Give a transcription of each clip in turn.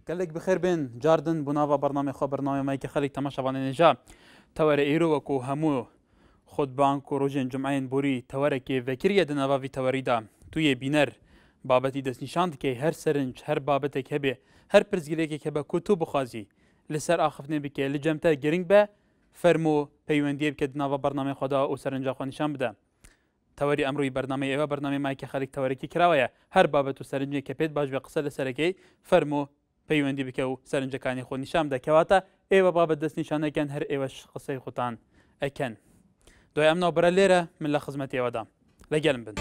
گەلێک بخێر بێن جاردن بۆ ناڤا بەرنامەی خۆ بەرنامەی مایکی خەلیک تەماشاوانێ نێژا تەوەرە ئیرۆ وەکو هەموو خود بانک و ڕۆژێن جومعەیên بۆری تەوەرەکێ ڤەکریە دە ناڤا ڤی تەوەریدا تویێ بینەر بابەتی دەستنیشان دکەی هەر سەرنج هەر بابەتێک هەبێ هەر پرسگرێکێک هەبە کو تو بخوازی لەسەر ئاخفتنێ بکێ لە جەم تە گرنگ بە فەرموو پەیوەندیێ بکە دە ناڤا بەرنامەی خۆدا و سەرنجا خۆ نیشان بدە. تەوەری ئەمڕۆی بەرنامەی ئێوە بەرنامەی مایکی خەریک تەوەرێکی کراوەیە هەر بابەت و سەرنجێک کە پێت باش بێ قسە لەسەرەکەی فەرموو پەیوەندی بکە و سەرنجەکانی خۆ نیشان بدە کەواتە ئێوە بابەت دەستنیشان ئەکەن هەر ئێوەش قسەی خۆتان ئەکەن دوای ئەم ناوبەرە لێرە من لە خزمەت ئێوەدام لەگەلم بن.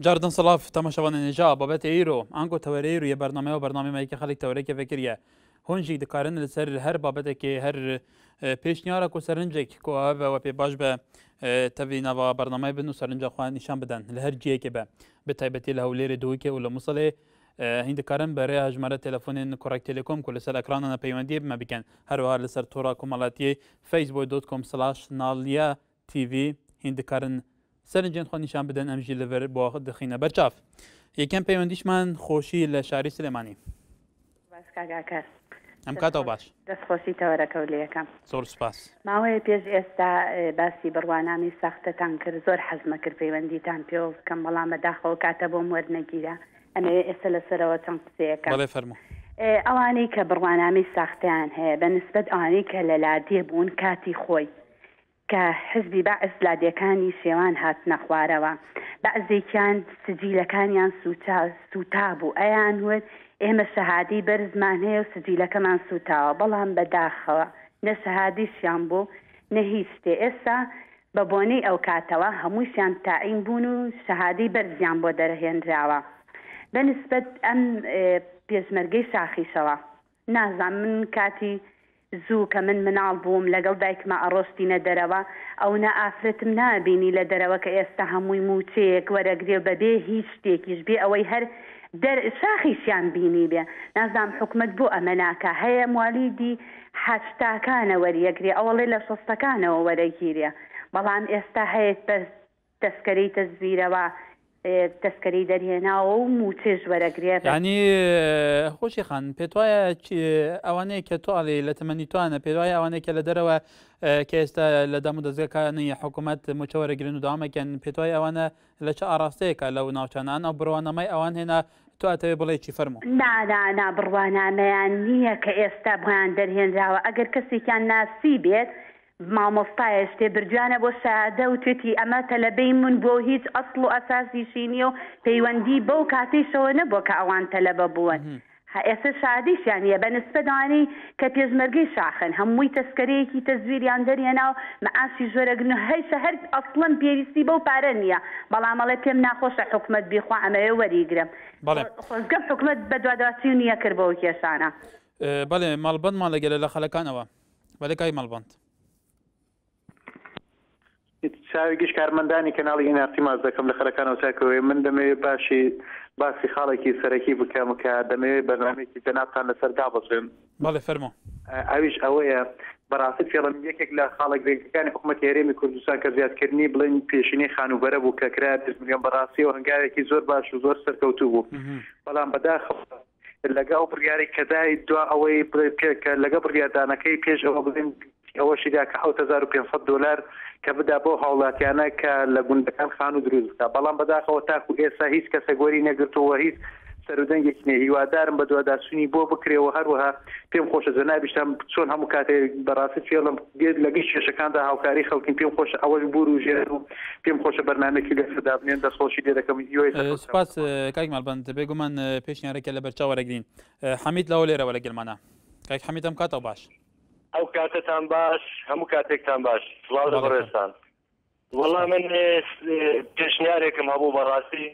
جاردن سڵاv تەماشاوانە نێژا بابەتێ ئیرۆ ئانگۆ تەوەرێ ئیرۆ یە بەرنامەیە و بەرنامەی مایکە خەڵک تەوەرێکێ ڤەکریە هۆن ژی دکارن لەسەر هەر بابەتێکێ هەر پێشنیارە کو سەرنجێک کو هەبە وە پێ باش بە تەڤی ناڤا بەرنامەی بن و سەرنجا خوان نیشان بدەن لە هەر جیەکێ بە بە تایبەتی لە هەولێرێ دهۆکێ و لە موسڵێ هین دکارن بە رێ هەژمارە تەلەفۆنێن کۆڕەک تێلێکۆم کو لەسەر ئەکرانانە پەیوەندیێ بمە بکەن هەروەها لەسەر تۆڕا کۆمەڵاتیێ فەیسبۆ دۆت کۆم سلاش ناڵیە تیڤ هین دکارن سەرنجێن خۆ نیشان بدەن ئەم ژی لەڤەر بۆ دخینە بەرچاف. یەکەم پەیوەندیشمان خۆشی لە شاری سلێمانی. باش کاک ئاکار. ئەم کاتەوە باش. دەست خۆشی تەوەرەکەو لێکەم. زۆر سوپاس. ماوەیە پێش ئێستا باسی بڕوانامەی ساختەتان کرد زۆر حەزمەکرد پەیوەندیتان پێوە بکەم بەڵام بەداخەوە کاتە بۆم وەرنەگیرا ئەمەوێ ئێستا لەسەرەوە چەند قسەیەکەم. بەڵێ فەرموو. ئەوانەی کە بڕوانامەی ساختەیان هەیە بە نسبەت ئەوانەی کە لە لادێ بوون کاتی خۆی کە حزبی بەعس لادێکانی شێوان هاتنە خوارەوە بەعزێکیان سجیلەکانیان سوتا سوتابوو ئەیان وت ئێمە شەهادەی بەرزمان هەیە و سجیلەکەمان سوتاوە بەڵام بە داخەوە نە شەهادەیشیان بوو نە هیچ شتێ ئێستا بە بۆنەی ئەو کاتەوە هەمووشیان تاعین بوون و شەهادەی بەرزیان بۆ دەرهێنراوە بە نسبەت ئەم پێشمەرگەی شاخیشەوە. نازانم من کاتی زوو کە من مناڵ بووم لەگەڵ دایکما ئەڕۆشتینە دەرەوە ئەونە ئافرەتم نابینی لە دەرەوە کە ئێستا هەمووی مووچەیەک وەرەگرێ و بەبێ هیچ شتێکیش بێ ئەوەی هەر دەر شاخیشیان بینیبێ نازانم حکومەت بۆ ئەمە ناکا هەیە موالیدی حەشتاکانە وەریەگرێ ئەوەڵێ لە شەستەکانەوە وەرەگیرێ بەڵام ئێستا هەیە بە تەسکەرەی تەزویرەوە تەسکەرەی دەرهێناوە و مووچەش وەرەگرێ. یانی خۆشی خان پێت وایە ئەوانەی کە تۆ ئەڵێی لە تەمەنی تۆانە پێت وایە ئەوانەی کە لە دەرەوە کە ئێستا لە دام و دەزگەکانی حکوومەت مووچە وەرەگرن و داوامەکەن پێت وایە ئەوانە لە چ ئاراستەیەکە لەو ناوچانە ئەو بڕوانامەی ئەوان هێنا تۆ ئەتەوێ بڵێی چی فەرموو. نا نا نا بڕوانامەیان نییە کە ئێستا بۆیان دەرهێنراوە ئەگەر کەسێکیان ناسیبێت مامۆستایە شتێ بردویانە بۆ شەهادە وتوێتی ئەمە تەلەبەی من بوەو هیچ ئەسڵ و ئەساسیشی نیە و پەیوەندی بەو کاتەیشەوە نەبوە کە ئەوان تەلەبە بوون هە ئێستا شەهادەیشیان نیە بە نسبەت ئەوانەی کە پێشمەرگەی شاخن هەمووی تەسکەرەیەکی تەزویریان دەرهێنا و مەعاشیش وەرەگرن و هەیشە هەر ئەسڵەن پێویستی بەو پارە نیە بەڵام ئەڵێ پێم ناخۆشە حکومەت بیخوا ئەمەوێ وەریگرم بەڵێ. خۆزگەم حکومەت بەدواداچوونی ئەکرد بۆ ئەو کێشانە. بەڵێ ماڵبەندمان لەگەلە لە خەلەکانەوە. بەلێ کاک مەڵبەند. چاوی گشت کارمەندانی کەناڵی ئین ئار تی ماچ دەکەم لە خەرەکانەوە چاکەوەی من دەمەوێت باشی باسی خاڵێکی سەرەکی بکەم کە دەمەوێت بەرنامەیەکی جەنابتان لەسەر دابەزێن. بەڵێ فەرموو. ئەویش ئەوەیە بەڕاستی پێڵم یەکێک لە خاڵە گرنگەکانی حکوومەتی هەرێمی کوردستان کە زیادکردنی بڵێن پێشینەی خانووبەرە بوو کە کرایە 20 ملیۆن بەڕاستیەوە هەنگاوێکی زۆر باش و زۆر سەرکەوتوو بوو بەڵام بەداخەوە لەگە ئەو بڕیارەی کە دای دوا ئەوەی کە لەگە بڕیاردانەکەی پێش ئەوە بڵێن ئەوەشی دا کە 7500 دۆلار کە بدا بۆ هاوڵاتیانە کە لە گوندەکان خانوو دروست بکە بەڵام بەداخەوە تاکو ئێستا هیچ کەسێک وەری نەگرتووە هیچ سەرودەنگێکی نیە هیوادارم بەدواداچوونی بۆ بکرێ و هەروەها پێم خۆشە جەنابیشتان چۆن هەموو کاتێک بەڕاستی پێڵم دێت لە گشت کێشەکاندا هاوکاری خەڵکین پێم خۆشە ئەوەش بوروژێنن و پێم خۆشە بەرنامەیەکی لەسەر دابنێن دەستخۆشی لێ دەکەم هیوای سەرکەوتنم. سوپاس کاک مەڵبەند بێگومان پێشنیارەکە لەبەر چاو وەرەگرین. حەمید لە هەولێرەوە لەگەلمانە. کاک حەمید ئەم کاتەو باش. ئەو کاتەتان باش هەموو کاتێکتان باش سڵاو لە بەڵێ بەڕێزتان. وەڵا من پێشنیارێکم هەبوو بەڕاستی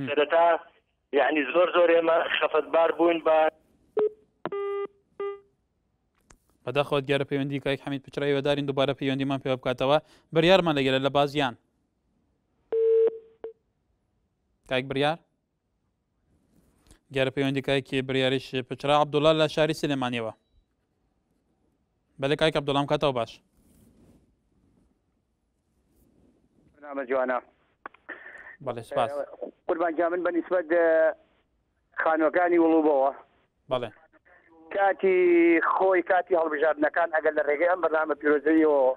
سەرەتا یعنی زۆر زۆر ئێمە خەفەتبار بووین بە بەداخەوە دیارە پەیوەندی کاک حەمید پچڕا هیوادارین دووبارە پەیوەندیمان پێوە بکاتەوە بریارمان لەگەلە لە بازیان کاک بریار دیارە پەیوەندی کاکی بریاریش پچرا عەبدوڵا لە شاری سلێمانیەوە بەلێ کاک عەبدوڵام کاتەوە باش بەرنامە جوانە. بەڵێ سپاس. قوربان گیان من بە نیسبەت خانووەکانی وڵوبەوە. بەڵێ. کاتی خۆی کاتی هەڵبژاردنەکان ئەگەر لە ڕێگەی ئەم بەرنامە پیرۆزەیەوە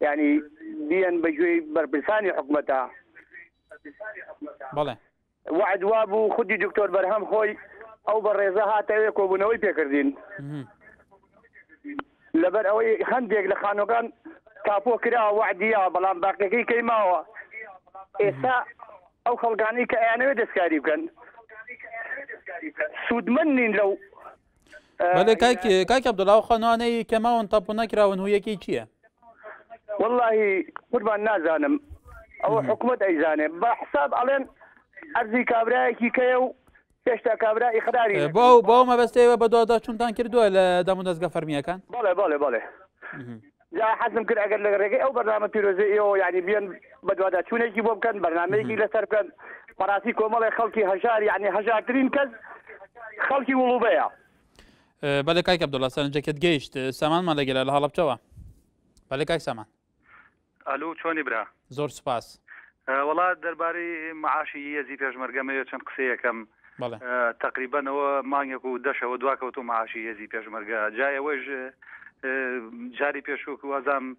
یانی بیەن بە گوێی بەرپرسانی حکومەتە. بەڵێ. وەعد وابوو خودی دکتۆر بەرهەم خۆی ئەو بەڕێزە هاتە ئەوێ کۆبوونەوەی پێکردین لەبەر ئەوەی هەندێک لە خانۆکان تاپۆ کرا وەعدیا بەڵام باقیەکەی کەی ماوە ئێستا ئەو خەڵکانەی کە ئەیانەوێت دەستکاری بکەن سوودمەند نین لەو بەلێ کاک کاک عەبدوڵا ئەو خانوانەی کە ماون تاپۆ نەکراون هویەکەی چییە؟ وەڵاهی قوربان نازانم ئەوە حکومەت ئەیزانێ بە حساب ئەڵێن ئەرزی کابرایەکی کەیە و هێشتا کابرا ئیقراری بۆ ئەو بۆ مەبەستەیەوە بەدواداچوونتان کردووە لە دامودەزگا فەرمییەکان؟ بەڵێ بەڵێ بەڵێ جا حەزم کرد ئەگەر لە ڕێگەی ئەو بەرنامە پیرۆزەی ئێوە یعنی بێن بەدواداچوونێکی بۆ بکەن بەرنامەیەکی لەسەر بکەن بەڕاستی کۆمەڵێک خەڵکی هەژار یعنی هەژارترین کەس خەڵکی وڵوبەیە. بەلێ کاک عەبدوڵا سەرنجەکەت گەیشت سامانمان لەگەلە لە هەڵەبجەوە بەلێ کاک سامان. ئەلو چۆنی برا. زۆر سوپاس. وەڵا دەربارەی معاشی هێزی پێشمەرگە مەوێ چەند قسەیەکەم تەقریبەن ئەوە مانگێک و دەشەوە دواکەوتو معاشی هێزی پێشمەرگە جا ئێوەش جاری پێشوو وازام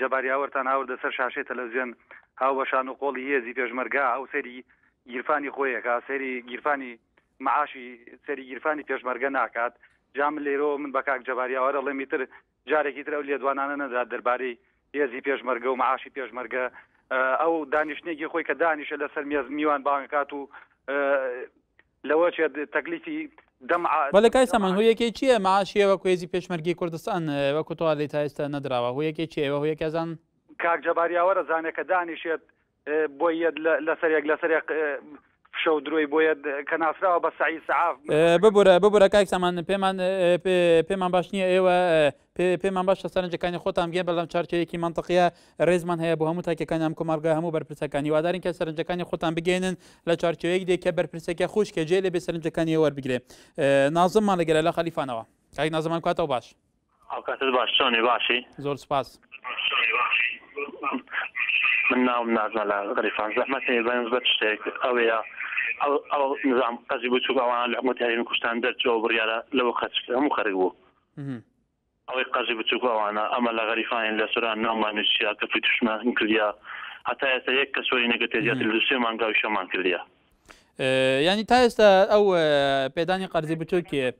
جەبار یاوەرتان هاوردە سەر شاشەی تەلەڤزیۆن هاو بە شان و قۆڵی هێزی پێشمەرگە ئەو سەیری گیرفانی خۆیەکە سەیری گیرفانی معاشی سەری گیرفانی پێشمەرگە ناکات جا من لێرەوە من بە کاک جەبار یاوەر ئەڵێم ئیتر جارێکی تر ئەو لێدوانانە نەدات دەربارەی هێزی پێشمەرگە و معاشی پێشمەرگە ئەو دانیشتنێکی خۆی کە دانیشە لەسەر مێز میوان بانگکات و لەوە چێت تەکلیفی دەم بەڵێ کاک سامان هۆیەکەی چییە معاشی وەکو هێزی پێشمەرگەی کوردستان وەکو تۆ لێ تا ئێستا نەدراوە هۆیەکەی چییە ئێوە هۆیەکە ئەزان؟ کاک جەبار یاوەر ئەزانێ کە دانیشێت بۆی یەت لەسەر یەک لەسەر یەک فشە و درۆی بۆ یەت کە ناسراوە بە سەعید سەعاف. ببورە ببورە کاک سامان پێمان پێمان باش نییە ئێوە پێمان باشە سەرنجەکانی خۆتان بگەن بەڵام چارچەیەکی مەنتقیە ڕێزمان هەیە بۆ هەموو تاکەکانی ئەم کۆمەڵگا هەموو بەرپرسەکان هیوادارین کە سەرنجەکانی خۆتان بگەێنن لە چارچەوەیەک دێ کە بەرپرسەکە خوشکە جێ لێ بێ سەرنجەکانی وەربگرێ نازممان لەگەلە لە خەلیفانەوە کاک نازمان کاتەوە باش. ئەوکاتت باش چۆنی باشی؟ زۆر سپاس. من ناوم نازمە لە غەریفان زەحمەت هەیە بە نسبەت شتێک ئەوەیە ئەو ئەو نظام قەزی بچوک ئەوانە لە حکومەتی هەرێمی کوردستان دەرچوو ئەو بڕیارە لەوە خەرج هەموو خەرک بوو ئەوەی قەرزی بچوک ئەوانە ئەمە لە غەریفانین لە سۆران ناومان نووسیا کە تووشمان کردیا هەتا ئێستا یەک کەس وەری نەگرتێ زیاتر لە دوو سێ مانگ ئەویشەمان کردیا. یانی تا ئێستا ئەو پێدانی قەرزی بچوکی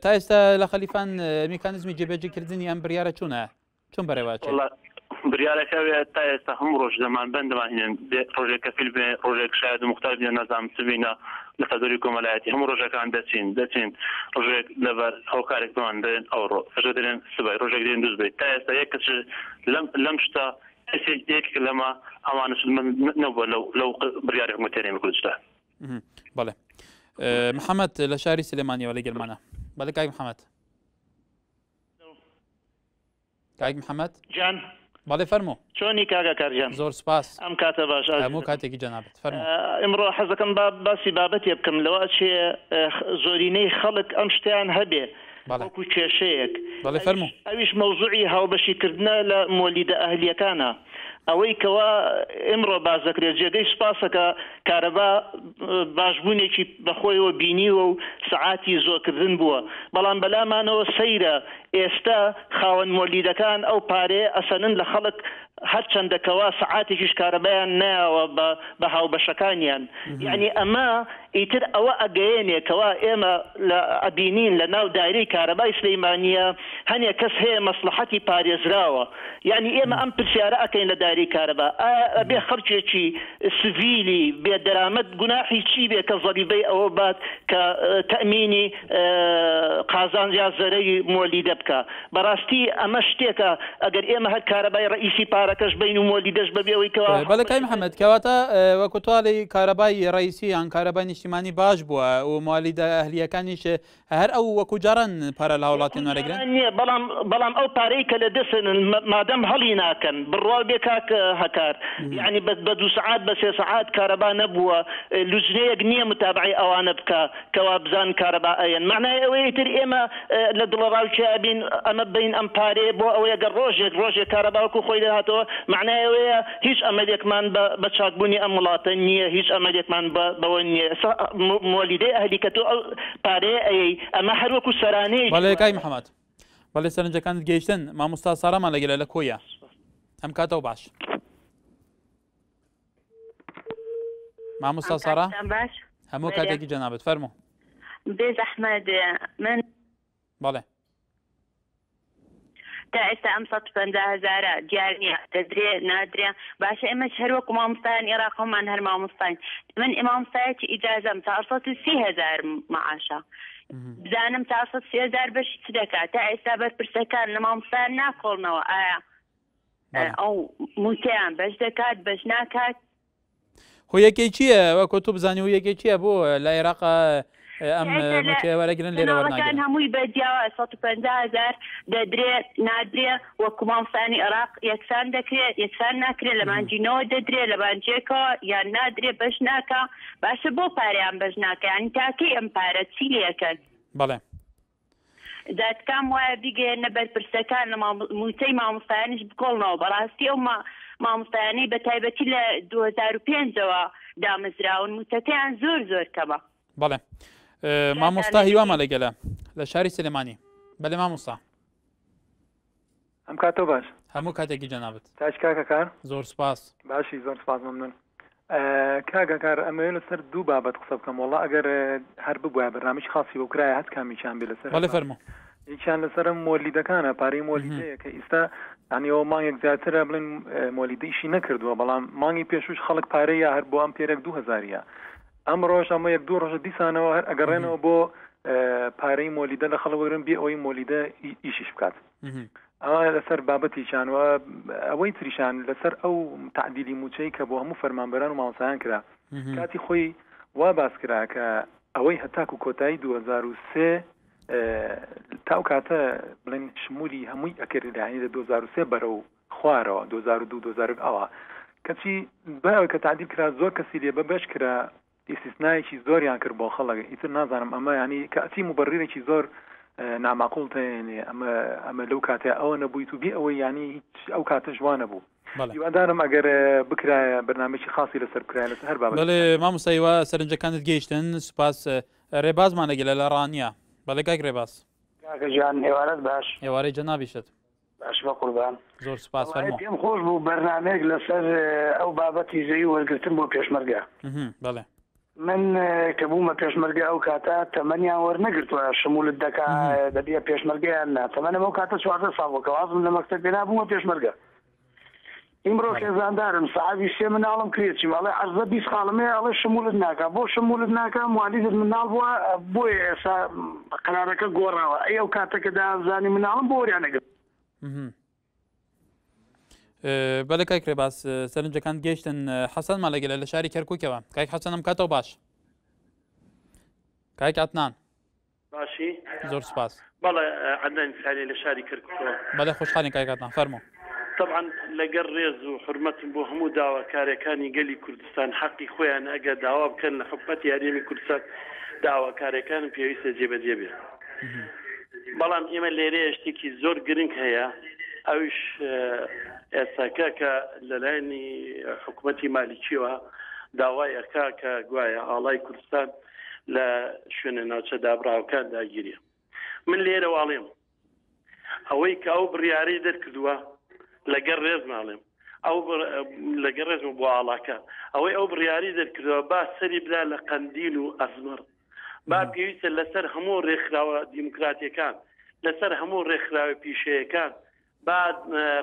تا ئێستا لە خەلیفان میکانزمی جێبەجێکردنی ئەم بریارە چۆنە چۆن بەرێوەچێت؟ بریارەکە تا ئێستا هەموو ڕۆژ زەمان بەندمان هێن ڕۆژێک کەفیل بێ ڕۆژێک شاید مختار بێ نازانم چ بینە لە تەدوری کۆمەلایەتی هەموو ڕۆژەکان دەچین دەچین ڕۆژێک لەبەر هۆکارێک بمان دەێن ئەوڕۆ ڕۆژێک دەێن سبەی ڕۆژێک دێن دووسبەی تا ئێستا یەک کەس لەم لەم شتە کەسێک یەک لەمە ئەوانە سوودمەند نەبووە لەو لەو بڕیاری حکومەتی هەرێمی کوردستان. بەڵێ محەممەد لە شاری سلێمانیەوە لە گەلمانە بەڵێ کاک محەممەد کاک محەممەد جان بەڵێ فەرموو چۆنی کاکە کارجان زۆر سپاس ئەم کاتە باش هەموو کاتێکی جەنابت فەرموو ئمڕۆ حەزەکەم با باسی بابەتێ بکەم لەوە ئەچێ زۆرینەی خەڵک ئەم شتیان هەبێ وەکو کێشەیەک بەڵێ فەرموو ئەویش مەوزوعی هاوبەشیکردنە لە مۆلیدە ئەهلیەکانە ئەوەی کەوا ئمڕۆ باس دەکرێت جێگەی سوپاسە کە کارەبا باشبوونێکی بەخۆیەوە بینیوە و سەعاتی زۆکردن بووە بەڵام بەلامانەوە سەیرە ئێستە خاوەن مۆلیدەکان ئەو پارەیە ئەسەنن لە خەڵک هەرچەندە کەوا سەعاتێکیش کارەبایان نایاوە بە بە هاوبەشەکانیان یەعنی ئەمە ئیتر ئەوە ئەگەیەنێ کەوا ئێمە لە ئەبینین لە ناو دایرەی کارەبای سلیمانیە هەنێ کەس هەیە مەسڵەحەتی پارێزراوە یەعنی ئێمە ئەم پرسیارە ئەکەین لە دایرەی کارەبا ئایا ئەبێ خەڵکێکی سڤیلی بێ دەرامەت گوناحی چی بێ کە زەریبەی ئەوە بات کە تەئمینی قازانج یا زەرەری مۆلیدە بکا بەڕاستی ئەمە شتێکە ئەگەر ئێمە هەر کارەبای ڕەئیسی پارەکەش بەین و مۆلیدەش بەبێ ئەوەی کەوا بەڵێ کاک محەمەد کەواتە وەکو تۆ ئەڵێی کارەبای ڕەئیسی یان کارەبای نیشتیمانی باش بووە و مۆلیدە ئەهلییەکانیش هەر ئەو وەکو جاران پارە لە هاوڵاتیان وەرەگرن؟ نییە بەڵام بەڵام ئەو پارەی کە لە دەسن مادەم هەڵی ناکەن بڕوا بێ کاک هەکار یعنی بە دوو سەعات بە سێ سەعات کارەبا نەبووە لوجنەیەک نییە متابعەی ئەوانە بکا کەوا بزان کارەبا ئەیەن مەعنای ئەوەیە ئیتر ئێمە لە دڵەڕاوکێ ئەبین ئەمە بەین ئەم پارەیە بۆ ئەوەی ئەگەر ڕۆژێک ڕۆژێک کارەبا وەکو خۆی دەهاتەوە. نەکەینەوە مەعنای ئەوەیە هیچ ئەمەلێکمان بە بە چاکبوونی ئەم وڵاتە نییە هیچ ئەمەلێکمان بە بەوە نییە ئێستا مۆلیدەی ئەهلی کە تۆ ئەو پارەیە ئەیەی ئەمە هەر وەکو سەرانەیەکی بەڵێ کاک وایە. محەمەد. بەڵێ سەرنجەکانت گەیشتن مامۆستا سارامان لەگەلە لە کۆیە ئەم کاتەوە باش. مامۆستا سارا باش هەموو کاتێکی جەنابت فەرموو. بێ زەحمەت من بەڵێ. تا ئێستا ئەم 150 هەزارە دیار نییە دەدرێ نادرێ باشە ئێمەش هەر وەکو مامۆستایان ئێراق هەمان هەر مامۆستاین من مامۆستایەکی ئیجازەم 430 هەزار معاشە بزانم 430 هەزار بەشی چ دەکات تا ئێستا بەرپرسەکان لە مامۆستایان ناکۆڵنەوە ئایا ئەو موچەیان بەش دەکات بەش ناکات. هۆیەکەی چییە وەکۆ تۆ بزانی هۆیەکەی چییە بۆ لە عێراق ئەم موچەیە وەرەگرن لێرە وەرناگرن؟ هەمووی بە جیاوە 150 هەزار دەدرێ نادرێ وەکو مامۆستایانی عێراق یەکسان دەکرێت یەکسان ناکرێت لە مانجینەوە دەدرێ لە مانجێکەوە یان نادرێ بەش ناکا باشە بۆ پارەیان بەش ناکە یانی تاکەی ئەم پارە چی لێکەن؟ بەڵێ. جا تکام وایە بیگەیەننە بەرپرسەکان لە مووچەی مامۆستایانیش بکۆڵنەوە بەڕاستی ئەو مامۆستایانەی بە تایبەتی لە 2005 ەوە دامەزراون مووچەکەیان زۆر زۆر کەمە. بەڵێ مامۆستا هیوامان لەگەلە لە شاری سلێمانی بەلێ مامۆستا. ئەم کاتەو باش. هەموو کاتێکی جەنابت. تاج کاکە کار. زۆر سوپاس. باشی زۆر سوپاس مەمنون. کاکە کار ئەمەوێ لەسەر دوو بابەت قسە بکەم وەڵا ئەگەر هەر ببوایە بەرنامەی خاصی بۆ کرایە هەر کامیان بێ لەسەر بەڵێ فەرموو. یەکیان لەسەرم مۆلیدەکانە پارەی مۆلیدەیە کە ئیستا یانی ئەوە مانگێک زیاترە بڵێن مۆلیدە ئیشی نەکردووە بەڵام مانگی پێشوش خەڵک پارەی یا هەر بۆ ئەم پێرێک 2000 ئەم ڕۆژ ئەمە یەک دوو ڕۆژە دیسانەوە هەر ئەگەڕێنەوە بۆ پارەی مۆلیدە لە خەڵک وەرن بێ ئەوەی مۆلیدە ئیشیش بکات ئەوە لەسەر بابەتیشان و ئەوەی تریشان لەسەر ئەو تعدیلی موچەی کە بۆ هەموو فەرمانبەران و مامۆستایان کرا کاتی خۆی وا باس کرا کە ئەوەی هەتاکو کۆتایی 2003 تا ئەو کاتە بڵێن شمولی هەمووی ئەکرد یعنی لە 2003 بەرەو خوارەوە 2002 2000 ئەوە کەچی دوای ئەوەی کە تعدیل کرا زۆر کەسی لێ بە بەش کرا ئیستیسنایەکی زۆریان کرد بۆ خەڵک ئیتر نازانم ئەمە ینی کە ئەچی موبەڕیرێکی زۆر ناماقوڵ تێنێ ئەمە ئەمە لەو کاتە ئەوە نەبوویت و بێ ئەوەی ینی هیچ ئەو کاتەش وا نەبوو هیوادارم ئەگەر بکرایە بەرنامەیەکی خاصی لەسەر بکرایە لەسەر هەر بابەت بەڵێ مامۆستا هیوا سەرنجەکانت گەیشتن سوپاس ڕێبازمان لەگەلە لە ڕانیە بەڵێ کاک ڕێباز. کاکە گیان ئێوارەت باش. ئێوارەی جەنابیشت. باش بەقوربان. زۆر سوپاس وەڵایی فەرموو. پێم خۆش بوو بەرنامەیەک لەسەر ئەو بابەتی زەوی وەرگرتن بۆ پێشمەرگە. بەڵێ. من کە بوومە پێشمەرگە ئەو کاتە تەمەنیان وەرنەگرتووە شمولت دەکا دەبیە پێشمەرگە یان نا تەمەنم ئەو کاتە 14 ساڵ بوو کە وازم لە مەکتەب پێنا بوومە پێشمەرگە. ئیمڕۆ خێزاندارم سەعاوی سێ مناڵم کرێچیم ئەڵێ عەرزە 20 خاڵم هەیە ئەڵێ شمولت ناکا بۆ شمولت ناکا موالیدت مناڵ بووە بۆیە ئێستا قەرارەکە گۆڕاوە ئەی ئەو کاتە کە دازانی مناڵم بۆ وەریان نەگرت. بەلێ کاک رێباز سەرنجەکان گەیشتن حەسەنمان لەگەلە لە شاری کەرکووکەوە کاک حەسەنم کاتەوە باش کاک عەدنان باشی؟ زۆر سوپاس. بەڵێ عەدنان سالێ لە شاری کەرکوکەوە. بەڵێ خۆشحاڵین کاک عەدنان فەرموو. تەبعەن لەگەر ڕێز و حورمەتم بۆ هەموو داواکارەکانی گەلی کوردستان حەقی خۆیانە ئەگەر داوا بکەن لە حکومەتی هەرێمی کوردستان داواکارەکانم پێویستە جێبەجێ بێ بەڵام ئێمە لێرەیە شتێکی زۆر گرنگ هەیە ئەویش ئێستاکە کە لەلایەنی حکومەتی مالیکیەوە داوای ئەکا کە گوایە ئاڵای کوردستان لە شوێنە ناوچە دابڕاوەکان داگیرێ من لێرەوە ئەڵێم ئەوەی کە ئەو بڕیارەی دەرکردووە لەگەر ڕێز ناڵێم ئەو لەگەر ڕێزم بۆ ئاڵاکە ئەوەی ئەو بڕیاری دەرکردەوە با سەری بدا لە قەندیل و ئەزمەڕ با پێویستە لەسەر هەموو ڕێکخراوە دیموکراتیەکان لەسەر هەموو ڕێکخراوە پیشەیەکان با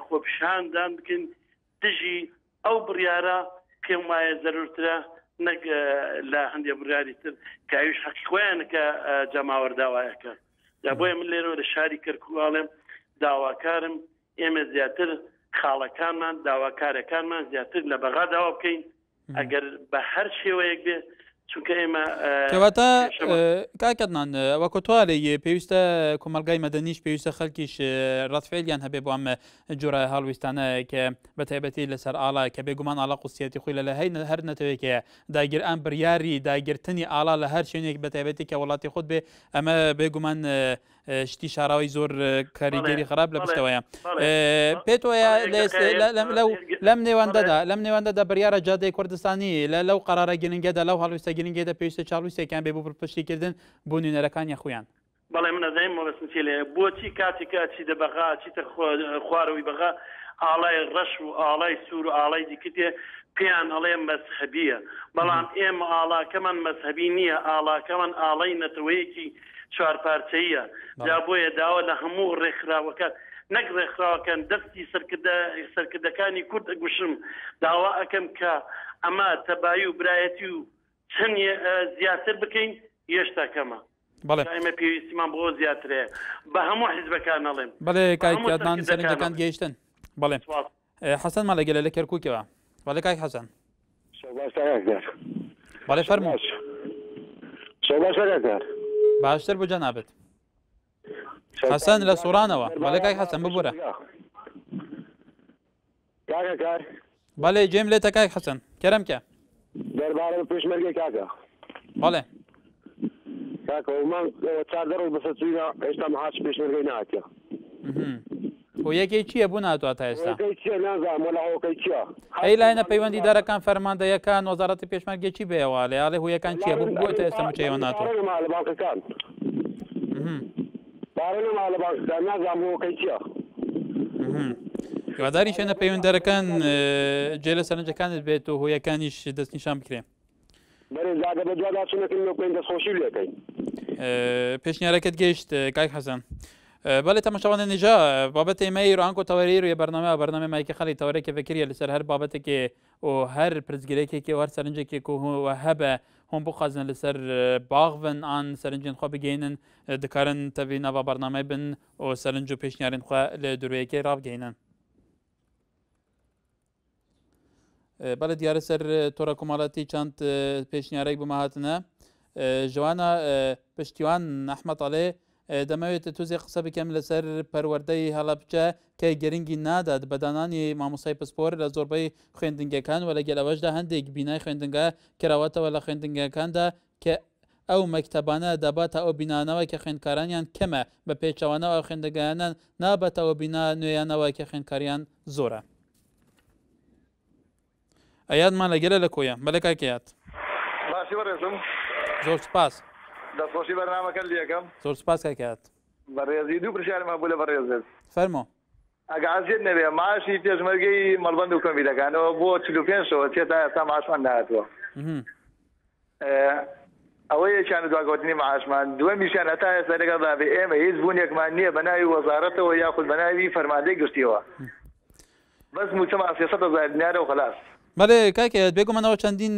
خۆپیشاندان بکەین دژی ئەو بڕیارە پێم وایە زەرورترە نەک لە هەندێ بڕیاری تر کە ئەویش حەقی خۆیانە کە جەماوەر داوایەکە جا بۆیە من لێرەوە لە شاری کەرکوک ئاڵێم داواکارم ئێمە زیاتر خاڵەکانمان داواکارەکانمان زیاتر لە بەغا داوا بکەین ئەگەر بە هەر شێوەیەک بێ چونکە ئێمە کەواتە کاک عەدنان وەکو تۆ ئەڵێی پێویستە کۆمەڵگای مەدەنیش پێویستە خەلکیش ڕەتفعیلیان هەبێ بۆ ئەم جۆرە هەڵویستانە کە بە تایبەتی لەسەر ئاڵا کە بێگومان ئاڵا قودسیەتی خۆی لە هەر نەتەوەیەک هەیە داگیر ئەم بڕیاری داگرتنی ئاڵا لە هەر شوێنێک بە تایبەتی کە وڵاتی خۆت بێ ئەمە بێگومان. شتی شاراوی زۆر کاریگەری خراپ لە پشتەوەیە پێت وایە لەم نێوەندەدا لەم نێوەندەدا بڕیارە جادەی کوردستانی لە لەو قەرارە گرنگەدا لەو هەڵویستە گرنگێدا پێویستە چاڵویستێکیان بێ بۆ پشتیکردن بۆ نوێنەرەکانی خۆیان. بەڵێ من ئەزانم مەبەستم چیە لێرە بۆچی کاتێک کە ئەچیتە بەغا ئەچیتە خوارەوەی بەغا ئاڵای ڕەش و ئاڵای سوور و ئاڵای دیکە تێ پێیان ئەڵێ مەزهەبیە بەڵام ئێمە ئاڵاکەمان مەزهەبی نییە ئاڵاکەمان ئاڵای نەتەوەیەکی چوارپارچەییە جا بۆیە داوا لە هەموو ڕێکخراوەکان نەک ڕێکخراوەکان دەستی سەرکردە سەرکردەکانی کورد ئەگوشم داوا ئەکەم کە ئەمە تەبایی و برایەتی و چەند زیاتر بکەین یێشتا کەمە. بەڵێ. ئێمە پێویستیمان بۆ زیاترەیە بە هەموو حیزبەکان ئەڵێم. بەڵێ کاک یادمان سەرنجەکان گەیشتن. بەڵێ. حەسەن مالە گەلە لە کەرکووکەوە. بەڵێ کاک حەسەن. بەڵێ فەرموو. باشتر بۆ جەنابت. حەسەن لە سۆرانەوە. بەڵێ کاک حەسەن ببورە. کاکە کار. بەڵێ گوێم لێتە کاک حەسەن کەرەم کە. دەربارە بە پێشمەرگەی کاکە. بەڵێ. کاکە ومان 14 ڕۆژ بەسەر چووینە هێشتا معاش پێشمەرگەی نهاتیە. هۆیەکەی چییە بۆ نهاتوە تا ئێستا؟ هۆکەی چییە نازانم وەلا هۆکەی چییە؟ ئەی لایەنە پەیوەندیدارەکان فەرماندەیەکان وەزارەتی پێشمەرگە چی بێەوە لێ ئاڵێ هۆیەکان چییە بۆ بۆ تا ئێستا مووچەیەوە نهاتوە؟ پارە نەما لە بانکەکان. پارە نەما لە بانکەکان نازانم هۆکەی چییە؟ هیواداری شوێنە پەیوەنددارەکان جێ لە سەرنجەکانت بێت و هۆیەکانیش دەستنیشان بکرێن. بەرێ زادە بە دوادا چونەکەین لۆ بکەین دەستخۆشی لێکەین. پێشنیارەکەت گەیشت کاک حەسەن. بەڵێ تەماشاوانە نێژا بابەت ئێمە ئیرۆ ئانکۆ تەوەرەی ئیرۆ یە بەرنامە بەرنامەی مایکە خەڵی تەوەرەکە ڤەکریە لەسەر هەر بابەتێکێ و هەر پرسگرێکێکێ و هەر سەرنجێکێک و هەبە هۆم بخوازن لەسەر باخڤن ئان سەرنجێن خۆ بگەینن دکارن تەڤی ناڤا بەرنامەی بن و سەرنج و پێشنیارێن خۆ لە دروەیەکێ ڕابگەینن. بەڵێ دیارە سەر تۆڕە کۆمەڵاتی چەند پێشنیارێک بۆمە هاتنە ژوانە پشتیوان ئەحمەد ئەڵێ دەمەوێت توزێ قسە بکەم لەسەر پەروەردەی هەڵەبجە کە گرنگی نادات بە دانانی مامۆستای پسپۆر لە زۆربەی خوێندنگەکان و لەگەل ئەوەشدا هەندێک بینای خوێندنگە کراوەتەوە لە خوێندنگەکاندا کە ئەو مەکتەبانە دەباتە ئەو بینانەوە کە خوێندکارانیان کەمە، بە پێچەوانەوە ئەو خوێندنگایانە ناباتە ئەو بینا نوێیانەوە کە خوێندکاریان زۆرە. ئەیادمان لەگەلە لە کۆیە. بەلێ کاک ئەیاد. باشی بەڕێزم. زۆر سوپاس. دەستخۆشی بەرنامەکەت لێکەم. زۆر سوپاس کاک ئەیاد. بەڕێزی دوو پرسیارم هەبوو لە بەڕێزت. فەرموو. ئەگە عەزیەت نەبێ معاشی پێشمەرگەی مەڵبەند و کۆمیتەکانەوە بۆ 45 شەوە چێ تا ئێستا معاشمان نەهاتووە. ئەوە یەکیان و دواکەوتنی معاشمان، دووەمیشیان هەتا ئێستا لەگەڵدا بێ ئێمە هیچ بوونێکمان نییە بە ناوی وەزارەتەوە یاخود بە ناوی فەرماندەی گشتیەوە بەس مووچەمان 300 هەزار دینارە و خەلاس. بەڵێ کاک ئەیاد بێگومان ئەوە چەندین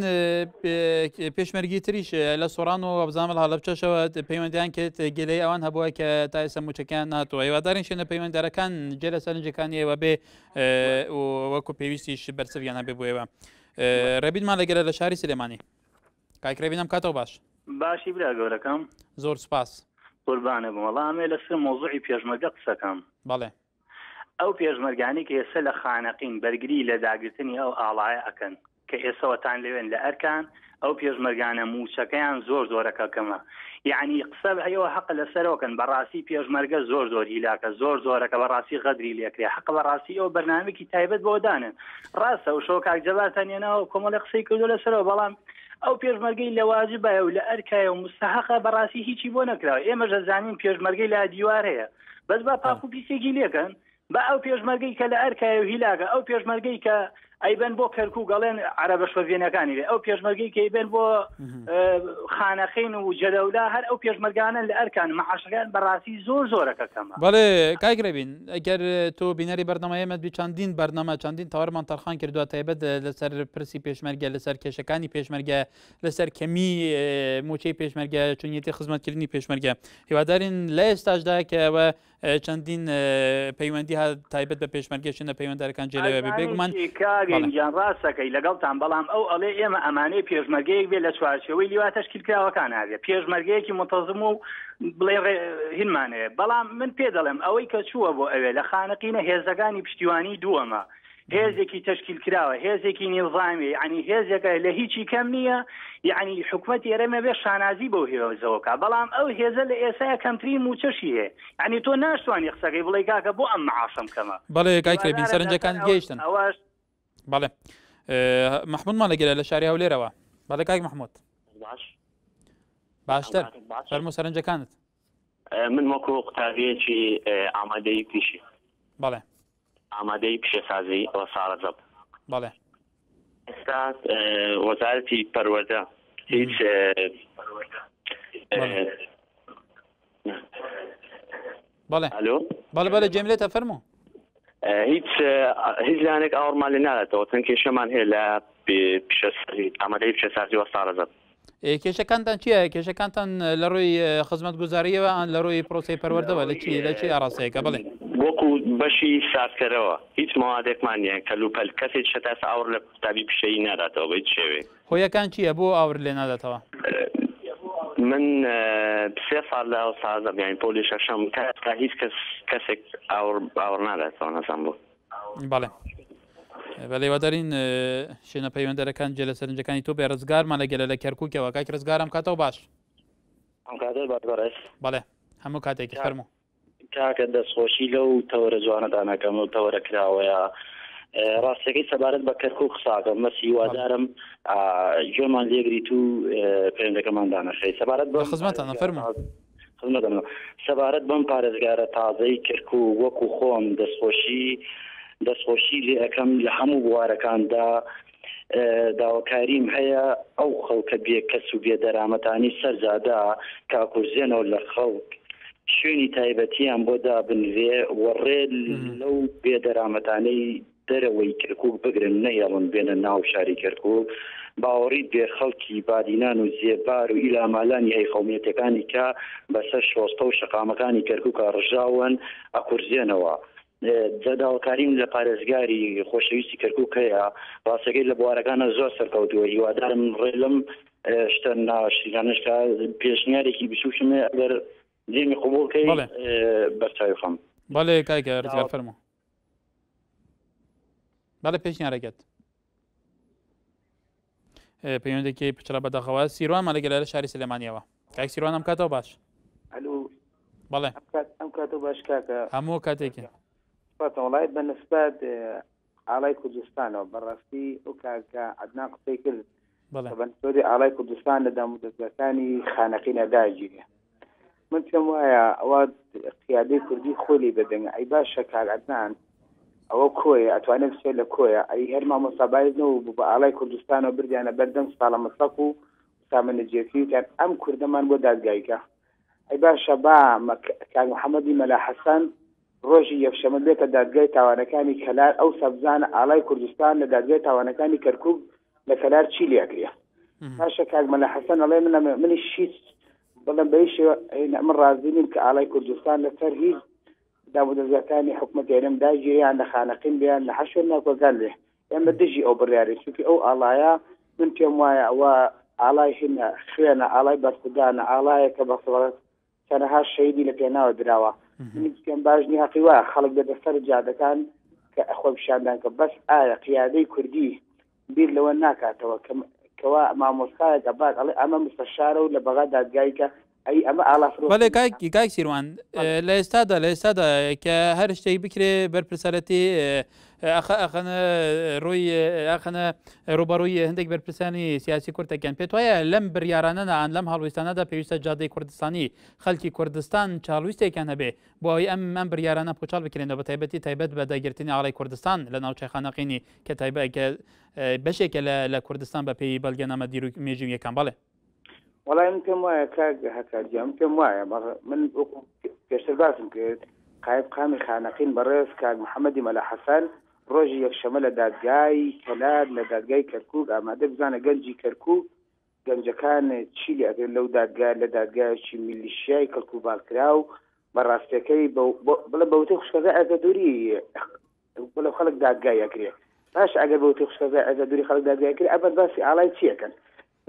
پێشمەرگی تریش لە سۆران و وابزانم لە هەڵەبچەشەوە پەیوەندیان کرد گلەی ئەوان هەبووە کە تا ئێستا مووچەکەیان ناتوە هیوادارین شوێنە پەیوەنددارەکان جێ لە سەرنجەکانی ئێوە بێ و وەکو پێویستیش بەرسڤیان هەبێ بۆ ئێوە ڕێبینمان لەگەلە لە شاری سلێمانی کاک ڕێبین ئەم کاتەوە باش. باشی برا گەورەکەم. زۆر سوپاس. قوربانە بم وەڵا ئەمێ لەسەر مەوزوعی پێشمەرگە قسەکەم. بەڵێ. ئەو پێشمەرگانەی کە ئێستا لە خانەقین بەرگری لە داگرتنی ئەو ئاڵایە ئەکەن کە ئێستا وەتان لەوێن لە ئەرکان ئەو پێشمەرگانە مووچەکەیان زۆر زۆرەکە کەمە یعنی قسە هەیەوە حەق لەسەرەوەکەن بەڕاستی پێشمەرگە زۆر زۆر هیلاکە زۆر زۆرەکە بەڕاستی غەدری لێکرێ حەق بەڕاستی ئەو بەرنامێکی تایبەت بۆ دانن ڕاستە و شەو کاک جەبارتان هێناوە کۆمەڵی قسەی کردو لەسەرەوە بەڵام ئەو پێشمەرگەی لە واجبایە و لە ئەرکایە و مستحقە بەڕاستی هیچی بۆ نەکراوە ئێمەش ئەزانین پێشمەرگەی لا دیوار هەیە بەس با پاک و پیسێکی لێکەن با ئەو پێشمەرگەی کە لە ئەرکایە و هیلاکە ئەو پێشمەرگەی کە ئەیبەن بۆ کەرکوک ئەڵێن عەرەبە شۆڤێنەکانی لێ ئەو پێشمەرگەی کە ئەیبەن بۆ خانەقین و جەلەولا هەر ئەو پێشمەرگانە لە ئەرکان مەعاشەکان بەڕاستی زۆر زۆرەکە کەمە. بەڵێ کاک رێبین ئەگەر تۆ بینەری بەرنامەی ئێمەت بی چەندین بەرنامە چەندین تەوەرمان تەرخان کردووە تایبەت لەسەر پرسی پێشمەرگە لەسەر کێشەکانی پێشمەرگە لەسەر کەمی موچەی پێشمەرگە چۆنیەتی خزمەتکردنی پێشمەرگە هیوادارین لە ئێستاشدا کە ئەوە چەندین پەیوەندی ها تایبەت بە پێشمەرگە شوێنە پەیوەندارەکان جێ لەوێ بێ بێگومان کاگەین گیان ڕاستەکەی لەگەڵتان بەڵام ئەو ئەڵێ ئێمە ئەمانەی پێشمەرگەیەک بێ لە چوارچێوەی لیوا تەشکیل کراوەکان هەبێ پێشمەرگەیەکی منتەزم و بڵێ هینمانەیە بەڵام من پێ دەڵێم ئەوەی کە چووە بۆ ئەوێ لە خانەقینە هێزەکانی پشتیوانی دووەمە. هێزێکی تەشکیل کراوە هێزێکی نیزامی یعنی هێزێکە لە هیچی کەم نییە یعنی حکومەتی هەرێمە بێ شانازی بەو هێزەوە کا بەڵام ئەو هێزە لە ئێسایا کەمترین مووچەشی هەیە یعنی تۆ ناشتوانی قسەکەی بڵێ کاکە بۆ ئەم معاشەم کەمە بەڵێ کاک رێبین هیوادارم سەرنجەکانت لەسەر ئەو گەیشتن. ئەوەش بەڵێ مەحمودمان لەگەلە لە شاری هەولێرەوە بەڵێ کاک مەحمود باش باشتر فەرموو سەرنجەکانت. من وەکو قوتابیەکی ئامادەیی پیشی بەڵێ ئامادەی پیشەسازی وەستا ڕەجەب. بەڵێ. ئێستا وەزارەتی پەروەردە هیچ بەڵێ ئەلۆ بەڵێ بەڵێ جێم لێتە فەرموو. هیچ هیچ لایەنێک ئاوڕمان لێ ناداتەوە چەند کێشەمان هەیە لە پیشەسازی ئامادەی پیشەسازی وەستا ڕەجەب. کێشەکانتان چییە؟ کێشەکانتان لە ڕووی خزمەتگوزارییەوە یان لە ڕووی پرۆسەی پەروەردەوە لە چی لە چی ئاڕاستەیەکە؟ بەڵێ. وەکو بەشی سازکەرەوە هیچ مەوادێکمان نییە کەلوپەل کەسێک شەتا ئێستا ئاوڕ لە قوتابی پیشەیی ناداتەوە بە هیچ شێوەیەک. هۆیەکان چییە بۆ ئاور لێ ناداتەوە؟ من سێ ساڵ لە سازم یانی پۆلی شەشەم تا ئێستا هیچ کەس کەسێک ئاوڕ ئاوڕ ناداتەوە نازانم بۆ. بەڵێ بەڵێ هیوادارین شوێنە پەیوەندەرەکان جێ لە سەرنجەکانی تۆ بێ ڕزگارمان لە گەلە لە کەرکووکەوە کاک ڕزگارم کاتەوە باش ئەم کاتە باش بەڕێز بەڵێ هەموو کاتێکی فەرموو کاکە دەستخۆشی لەو تەوەرە جوانەتان ئەکەم ئەو تەوەرە کراوەیە ڕاستەکەی سەبارەت بە کەرکوک قساکەم بەس هیوادارم گوێمان لێگریت و پەیوەندەکەمان دانەخەی سەبارەت بە خزمەتانە فەرموو خزمەتم سەبارەت بەم پارێزگارە تازەی کەرکوک وەکو خۆم دەستخۆشی دەستخۆشی لێ ئەکەم لە هەموو بوارەکاندا داواکاریم هەیە ئەو خەڵکە بێ کەس و بێ دەرامەتانەی سەر جادە کاکورزێنەوە لە خەڵک شوێنی تایبەتیان بۆ دابنرێ و ڕێ لەو بێ دەرامەتانەی دەرەوەی کەرکوک بگرن نەهێڵن بێنە ناو شاری کەرکوک باوەڕیت بێ خەڵکی بادینان و زێبار و ئیلامالانی هەی قەومیەتەکانی کە بەسەر شۆستە و شەقامەکانی کەرکوکا ڕژاون ئەکورزێنەوە جا داواکاریم لە پارێزگاری خۆشەویستی کەرکوک هەیە ڕاستەکەی لە بوارەکانە زۆر سەرکەوتووە هیوادارم ڕێ لەم شتە ناشرینانەش کە پێشنیارێکی بچووکم هەیە ئەگەر لێمی قبوڵ کەی بەرچاوی خەم. بەڵێ کاکە ڕزگار فەرموو. بەڵێ پێشنیارەکەت. پەیوەندێکی پچڕە بەداخەوە سیروانمان لەگەلە لە شاری سلێمانیەوە کاک سیروان ئەم کاتەوە باش ئەلو بەڵێ ئەم کاتەوە باش کاکە هەموو کاتێکی وڵای بە نسبەت ئاڵای کوردستانەوە بەڕاستی ئەو کاکە عەدنان قسەی کرد بەڵێ. کە بەنسبەتی ئاڵای کوردستان لە دامودەزگاکانی خانەقینە داگیرێ من پێم وایە ئەوە قیادەی کوردی خۆی لێی بەدەنگە ئەی باشە کاک عەدنان ئەوە کۆیە ئەتوانێ بچێت لە کۆیە ئەی هەر مامۆستا بایز نەبوو بوو بە ئاڵای کوردستانەوە بردیانە بەردەم ساڵە مەسەق و ئوسامە نەجێفی وتیان ئەم کوردەمان بۆ دادگایکە ئەی باشە با کاک محەممەدی مەلا حەسەن ڕۆژی یەکشەمە بێتە دادگای تاوانەکانی کەلار ئەوسا بزانە ئاڵای کوردستان لە دادگای تاوانەکانی کەرکوک لە کەلار چی لێ ئەکرێ باشە کاک مەلا حەسەن ئەڵێ من منیش هیچ بڵێم بە هیچ شێوە من ڕازی نیم کە ئاڵای کوردستان لەسەر هیچ دامودەزگاکانی حکومەتی هەرێم داگیرێ یان لە خانەقین بێ یان لە هەر شوێن ناکۆکان بێ ئێمە دژی ئەو بڕیارەین چونکی ئەو ئاڵایە من پێم وایە ئەوە ئاڵای هینە خوێنە ئاڵای بەرخودانە ئاڵایەکە بە چەنەها شەهیدی لە پێناوە دراوە من پێم باش نیە هەقی وایە خەڵک بێتە سەر جادەکان کە خۆپیشاندان کە بەس ئایا قیادەی کوردی بیر لەوە ناکاتەوە کە کەوا مامۆستایەک ئەبات ئەڵێ ئەمە مستەشارە و لە بەغا دادگایی کە ئەی ئەمە ئاڵا فرۆشی بەڵێ کاک کاک سیروان لە ئێستادا لە ئێستادا کە هەر شتێک بکرێ بەرپرسەرەتی ئەخە ئەخەنە ڕووی ئەخەنە ڕووبەڕووی هەندێک بەرپرسانی سیاسی کورد دەکەن. پێت وایە لەم بڕیارانەدا ئان لەم هەڵویستانەدا پێویستە جادەی کوردستانی خەلکی کوردستان چ هەڵویستێکیان هەبێ بۆ ئەوەی ئەم ئەم بریارانە پوچەڵ بکرێنەوە بە تایبەتی تایبەت بە داگرتنی ئاڵای کوردستان لە ناوچەی خانەقینی کە تایبەت کە بەشێکە لە لە کوردستان بە پێی بەڵگەنامە دیروک مێژوویەکان بەڵێ. وەڵای من پێم وایە کاک هەکار گیان من پێم وایە من وەکو پێشتر باسم کرد قایب قامی خانەقین بەڕێز کاک محەممەدی مەلا حەسەن ڕۆژی یەکشەمە لە دادگای کەلار لە دادگای کەرکک ئامادە بزانە گەنجی کەرکک گەنجەکان چی لێ ئەگرن لەو دادگا لە دادگایەکی میلیشیای کەڵکوباڵکراو بە ڕاستەکەی بڵێ بەوتەی خوشکەکە ئەگە دووری بڵێ خەڵک دادگای ئەکرێ باش ئەگەر بەوتەی خوشکەکە ئەگە دووری خەڵک دادگای کرد ئەبەر باسی ئاڵای چیەکەن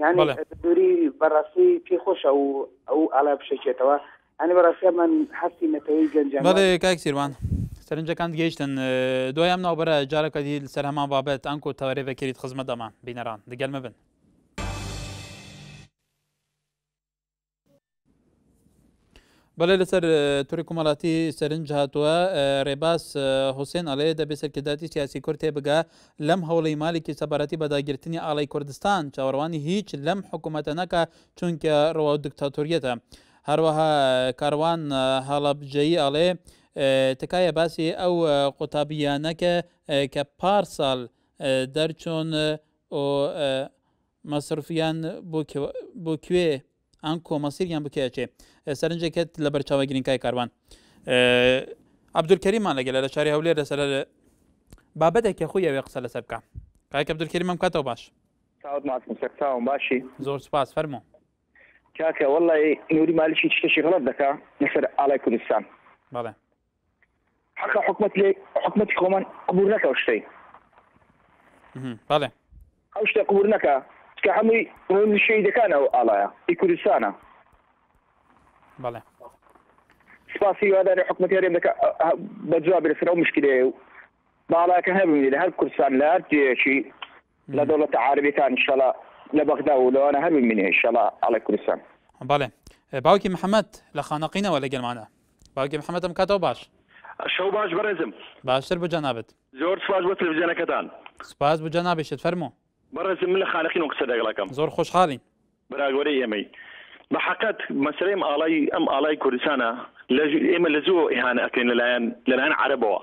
یعنی دووری بەڕاستی پێ خۆشە و ئەو ئاڵا بشەکێتەوە ئەنی بەڕاستی من هەستی نەتەوەی گەنجان بەڵێ کاک سیروان. سەرنجەکانت گەیشتن. دوای ئەم ناوبەرە جارەکە دی لەسەر هەمان بابەت ئەنکۆ تەوەرێ ڤەکریت خزمەت دەمان. بینەران دگەل مبن. بەڵێ لەسەر توری کۆمەڵاتی سەرنج هاتووە ڕێباز حوسێن ئەڵێ دەبێ سەرکردایەتی سیاسی کورد تێبگا لەم هەوڵی مالکی سەبارەتی بە داگرتنی ئاڵای کوردستان چاوەڕوانی هیچ لەم حکوومەتە نەکا چونکە ڕەوا و دکتاتۆریەتە هەروەها کاروان هەڵەبجەیی ئەڵێ تکایە باسی ئەو قوتابیانەکە کە پار ساڵ دەرچوون و مەسرفیان بۆ کوێ ئەم کۆمەسیریان بکێ ئەچێ سەرنجێکت لە بەرچاوە گرینکای کاروان عبدولکەریمان لەگەلە لە شاری هەولێر لەسەر بابەتێک خۆی ئەوێ قسە لەسەر بکە کاک عبدولکەریم ئەم کاتەوە باش چاوت ماچم سەرچاوم باشی زۆر سپاس فەرموو کاکە وەڵی نوری مالکی شتێکی غەڵەت دەکا لەسەر ئاڵای کوردستان بەڵێ حەقە حکومەت لێ حکومەتی خۆمان قبول نەکە ئەو شتەی بەڵێ ئەو شتە قبول نەکە کە هەمووی ڕۆنی شەهیدەکان ئەو ئاڵایە ئی کوردستانە بەڵێ سپاسی هیواداری حکومەتی هەرێم دەکا بە جواب لەسەر ئەو مشکلەیە و باڵاکە هەبمێ لە هەر کوردستان لە هەر جێیەکی لە دەوڵەتە عارەبیەکان ئیشەڵا لە بەغدا و لەوانە هەر بمینێ ئیشەڵا ئاڵای کوردستان. بەڵێ باوکی محەمەد لە خانەقینەوە لەگەلمانە باوکی محەمەد ئەم کاتەوە باش. شەو باش بەڕێزم. باشتر بۆ جەنابت. زۆر سوپاس بۆ تەلەفزیۆنەکەتان. سوپاس بۆ جەنابیشت فەرموو. بەڕێزم من لە خانەقینەوە قسە لەگەڵ ئەکەم. زۆر خۆشحاڵین. برا گەورەی ئێمەی. بە حەقەت مەسەلەی ئەم ئاڵای ئەم ئاڵای کوردستانە لە ئێمە لە زووەوە ئیهانە ئەکرێن لەلایەن لەلایەن عەرەبەوە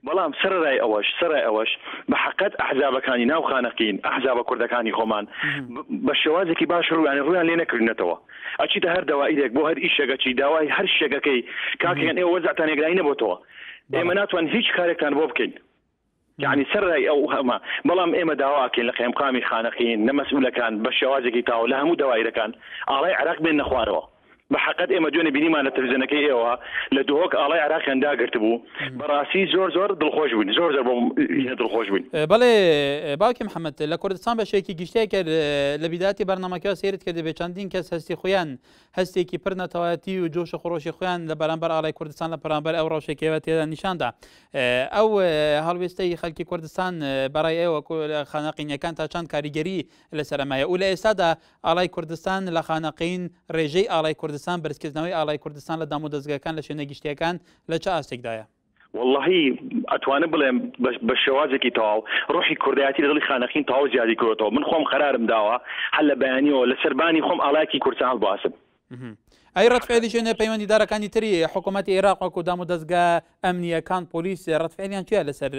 بەڵام سەرەرای ئەوەش سەرای ئەوەش بە حەقەت ئەحزابەکانی ناو خانەقین ئەحزابە کوردەکانی خۆمان بە شێوازێکی باش ڕوویان ڕوویان لێ نەکردنەتەوە ئەچیتە هەر دەوائیرێک بۆ هەر ئیشێک ئەچی داوای هەر شتێک ئەکەی کاکەیان ئێوە وەزعتان یەکلایی نەبۆتەوە ئێمە ناتوان هیچ کارێکتان بۆ بکەین یەعنی سەرەرای ئەو هەمە بەڵام ئێمە داوا ئەکەین لە قەیمقامی خانەقین لە مەسئولەکان بە شێوازێکی تاو لە هەموو دەوایرەکان ئاڵای عێراق بێننە خوارەوە بە حەقەت ئێمە دوێنێ بینیمان لە تەلەفزیۆنەکەی ئێوە لە دهۆک ئاڵای عێراقیان داگرتبوو بەڕاستی زۆر زۆر دڵخۆش بووین زۆر زۆر بۆم هینە دڵخۆش بووین. بەڵێ باوکی محەمەد لە کوردستان بە شێوەیەکی گشتی ئەگەر لە بیدایەتی بەرنامەکەوە سەیرت کردبێ چەندین کەس هەستی خۆیان هەستێکی پر نەتەوایەتی و جۆش و خڕۆشی خۆیان لە بەرامبەر ئاڵای کوردستان لە پەرامبەر ئەو ڕەوشەی کە تێدا نیشاندا ئەو هەڵوێستەی خەلکی کوردستان بەڕای ئێوە خانەقینیەکان تا چەند کاریگەری لەسەر ئەمەیە و لە ئێستادا ئاڵای کوردستان لە خانەقین ڕێژەی ئاڵای کوردستان بەرزکردنەوەی ئاڵای کوردستان لە دامودەزگاکان لە شوێنە گشتیەکان لە چ ئاستێکدایە؟ وەڵاهی ئەتوانم بڵێم بە شێوازێکی تەواو ڕۆحی کوردایەتی لە دڵی خانەقین تەواو زیادی کردۆتەوە من خۆم قەرارم داوە هەر لە بەیانیەوە لەسەر بانی خۆم ئاڵایەکی کوردستان هەڵبواسم. ئەی ڕەدفعلی شوێنە پەیوەندیدارەکانی تری حکوومەتی عێراق وەکو دام و دەزگا ئەمنییەکان پۆلیس ڕەدفعلیان چییە لەسەر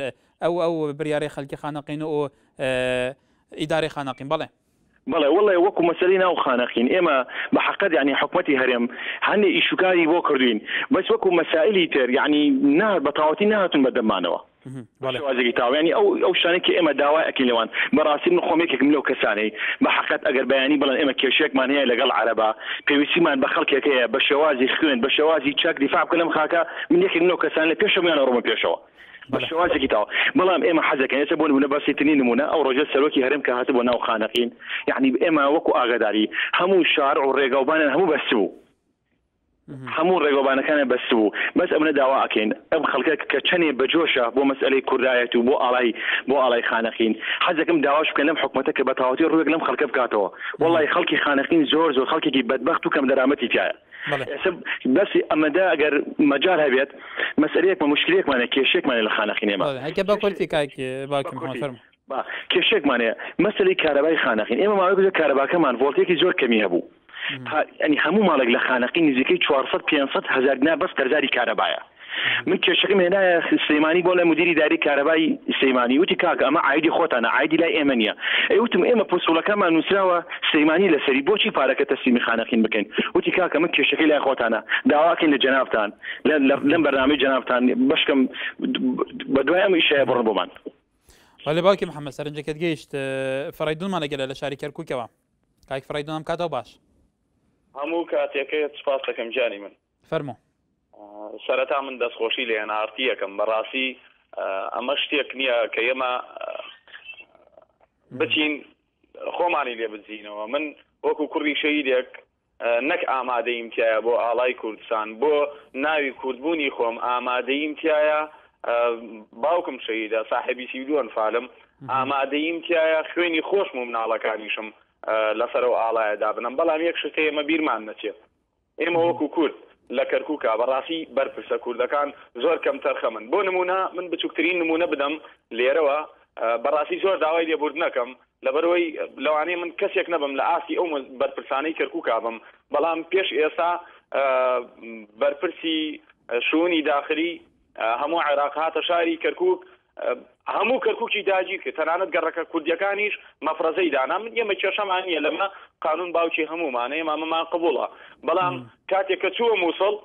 ئەو ئەو بریارەی خەلکی خانەقین و ئیدارەی خانەقین بەڵێ. بەڵێ وەڵێ وەکو مەسەلەی ناو خانەقین ئێمە بە حەقەت یانی حکومەتی هەرێم هەندێ ئیشوکاری بۆ کردوین بەس وەکو مەسائلی تر یانی نا بە تەواوەتی نەهاتون بە دەممانەوە بە شێوازێکی تەواو یانی ئەو ئەو شتانەی کە ئێمە داوای ئەکەین لەوان بەڕاستی من خۆم یەکێکم لەو کەسانەی بە حەقەت ئەگەر بەیانی بڵێن ئێمە کێشەیەکمان هەیە لەگەڵ عەرەبا پێویستیمان بە خەڵکێک هەیە بە شێوازی خوێن بە شێوازی چەک دیفاع بکەن لەم خاکە من یەکێکم لەو کەسانە لە پێش هەموویان ئەڕۆمە پێشەوە بە شێوازێکی تەواو بەڵام ئێمە حەزەکەین ئێستا بۆ نمونە بەسیترین نمونە ئەو ڕۆژە سەرۆکی هەرێم کە هاتبووە ناو خانەقین یعنی ئێمە وەکو ئاگاداری هەموو شارع و ڕێگاوبانیان هەموو بەستبوو هەموو ڕێگەوبانەکانیان بەستبوو بەس ئەمنە داوا ئەکەین ئەم خەڵکە کە چەنێ بەجۆشە بۆ مەسئلەی کوردایەت و بۆ ئاڵای بۆ ئاڵای خانەقین حەزەکەم داواش بکەن لەم حکومەتە کە بە تەواوەتی ڕووێک لەم خەڵکە بکاتەوە وەڵی خەڵکی خانەقین زۆر زۆر خەڵکێکی بەدبەخت و کەم دەرامەتی تایە ئێستا بەس ئەمەدە ئەگەر مەجال هەبێت مەسئلەیەکمان مشکلەیەکمان هەیە کێشەیەکمان هەیە لە خانەقین ئێمە هەکە بە کورتی کاک باوکی محمد فەرموو. با کێشەیەکمان هەیە مەسەلەی کارەبای خانەقین ئێمە ماوەیەک بوو کارەباکەمان ڤۆڵتێکی زۆر کەمی هەبوو یانی هەموو ماڵێک لە خانەقین نزیکەی 400 500 هەزار دینار بەس قەرزاری کارەبایە من کێشەکەم هێنایە سلێمانی بۆ لای مدیری داری کارەبای سلێمانی وتی کاکە ئەمە عایدی خۆتانە عایدی لای ئێمە نییە ئەی وتم ئێمە پوسوڵەکەمان نووسراوە سلێمانی لەسەری بۆچی پارەکە تەسلیمی خانەقین بکەین وتی کاکە من کێشەکەی لای خۆتانە داواکەین لە جەنابتان لەم بەرنامەی جەنابتان بەشکەم بە دوای ئەم ئیشەیە بڕن بۆمان. بەڵێ باوکی محەممەد سەرنجەکەت گەیشت فەڕیدونمان لەگەلە لە شاری کەرکووکەوە کاک فەڕیدون ئەم کاتەوە باش. هەموو کاتێکەیە سوپاس دەکەم گیانی من. فەرموو. سەرەتا من دەستخۆشی لە ئێن ئاڕ تی ئەکەم بەڕاستی ئەمە شتێک نییە کە ئێمە بچین خۆمانی لێ بدزینەوە من وەکو کوڕی شەهیدێک نەک ئامادەیم تایە بۆ ئاڵای کوردستان بۆ ناوی کوردبوونی خۆم ئامادەیم تایە. باوکم شەهیدە ساحێبی 32 ئەنفالم ئامادەییم تیایە خوێنی خۆشم و مناڵەکانیشم لەسەر ئەو ئاڵایە دابنەم بەڵام یەک شت هەیە ئێمە بیرمان نەچێت ئێمە وەکو کورد لە کەرکوکا بەڕاستی بەرپرسە کوردەکان زۆر کەم تەرخەمن بۆ نمونە من بچوکترین نمونە بدەم لێرەوە بەڕاستی زۆر داوای لێبوردنەکەم لەبەرئەوەی لەوانەیە من کەسێک نەبم لە ئاستی ئەو بەرپرسانەی کەرکوکا بم بەڵام پێش ئێستا بەرپرسی شوونی داخلی هەموو عێراق هاتە شاری کەرکوک هەموو کەرکوکی داگیر کرد تەنانەت گەڕەکە کوردیەکانیش مەفرەزەی دانا من ئێمە کێشەمان نییە لەمە قانون باوکی هەموومانە ئێمە ئەمەمان قبوڵە بەڵام کاتێک کە چووە مووسڵ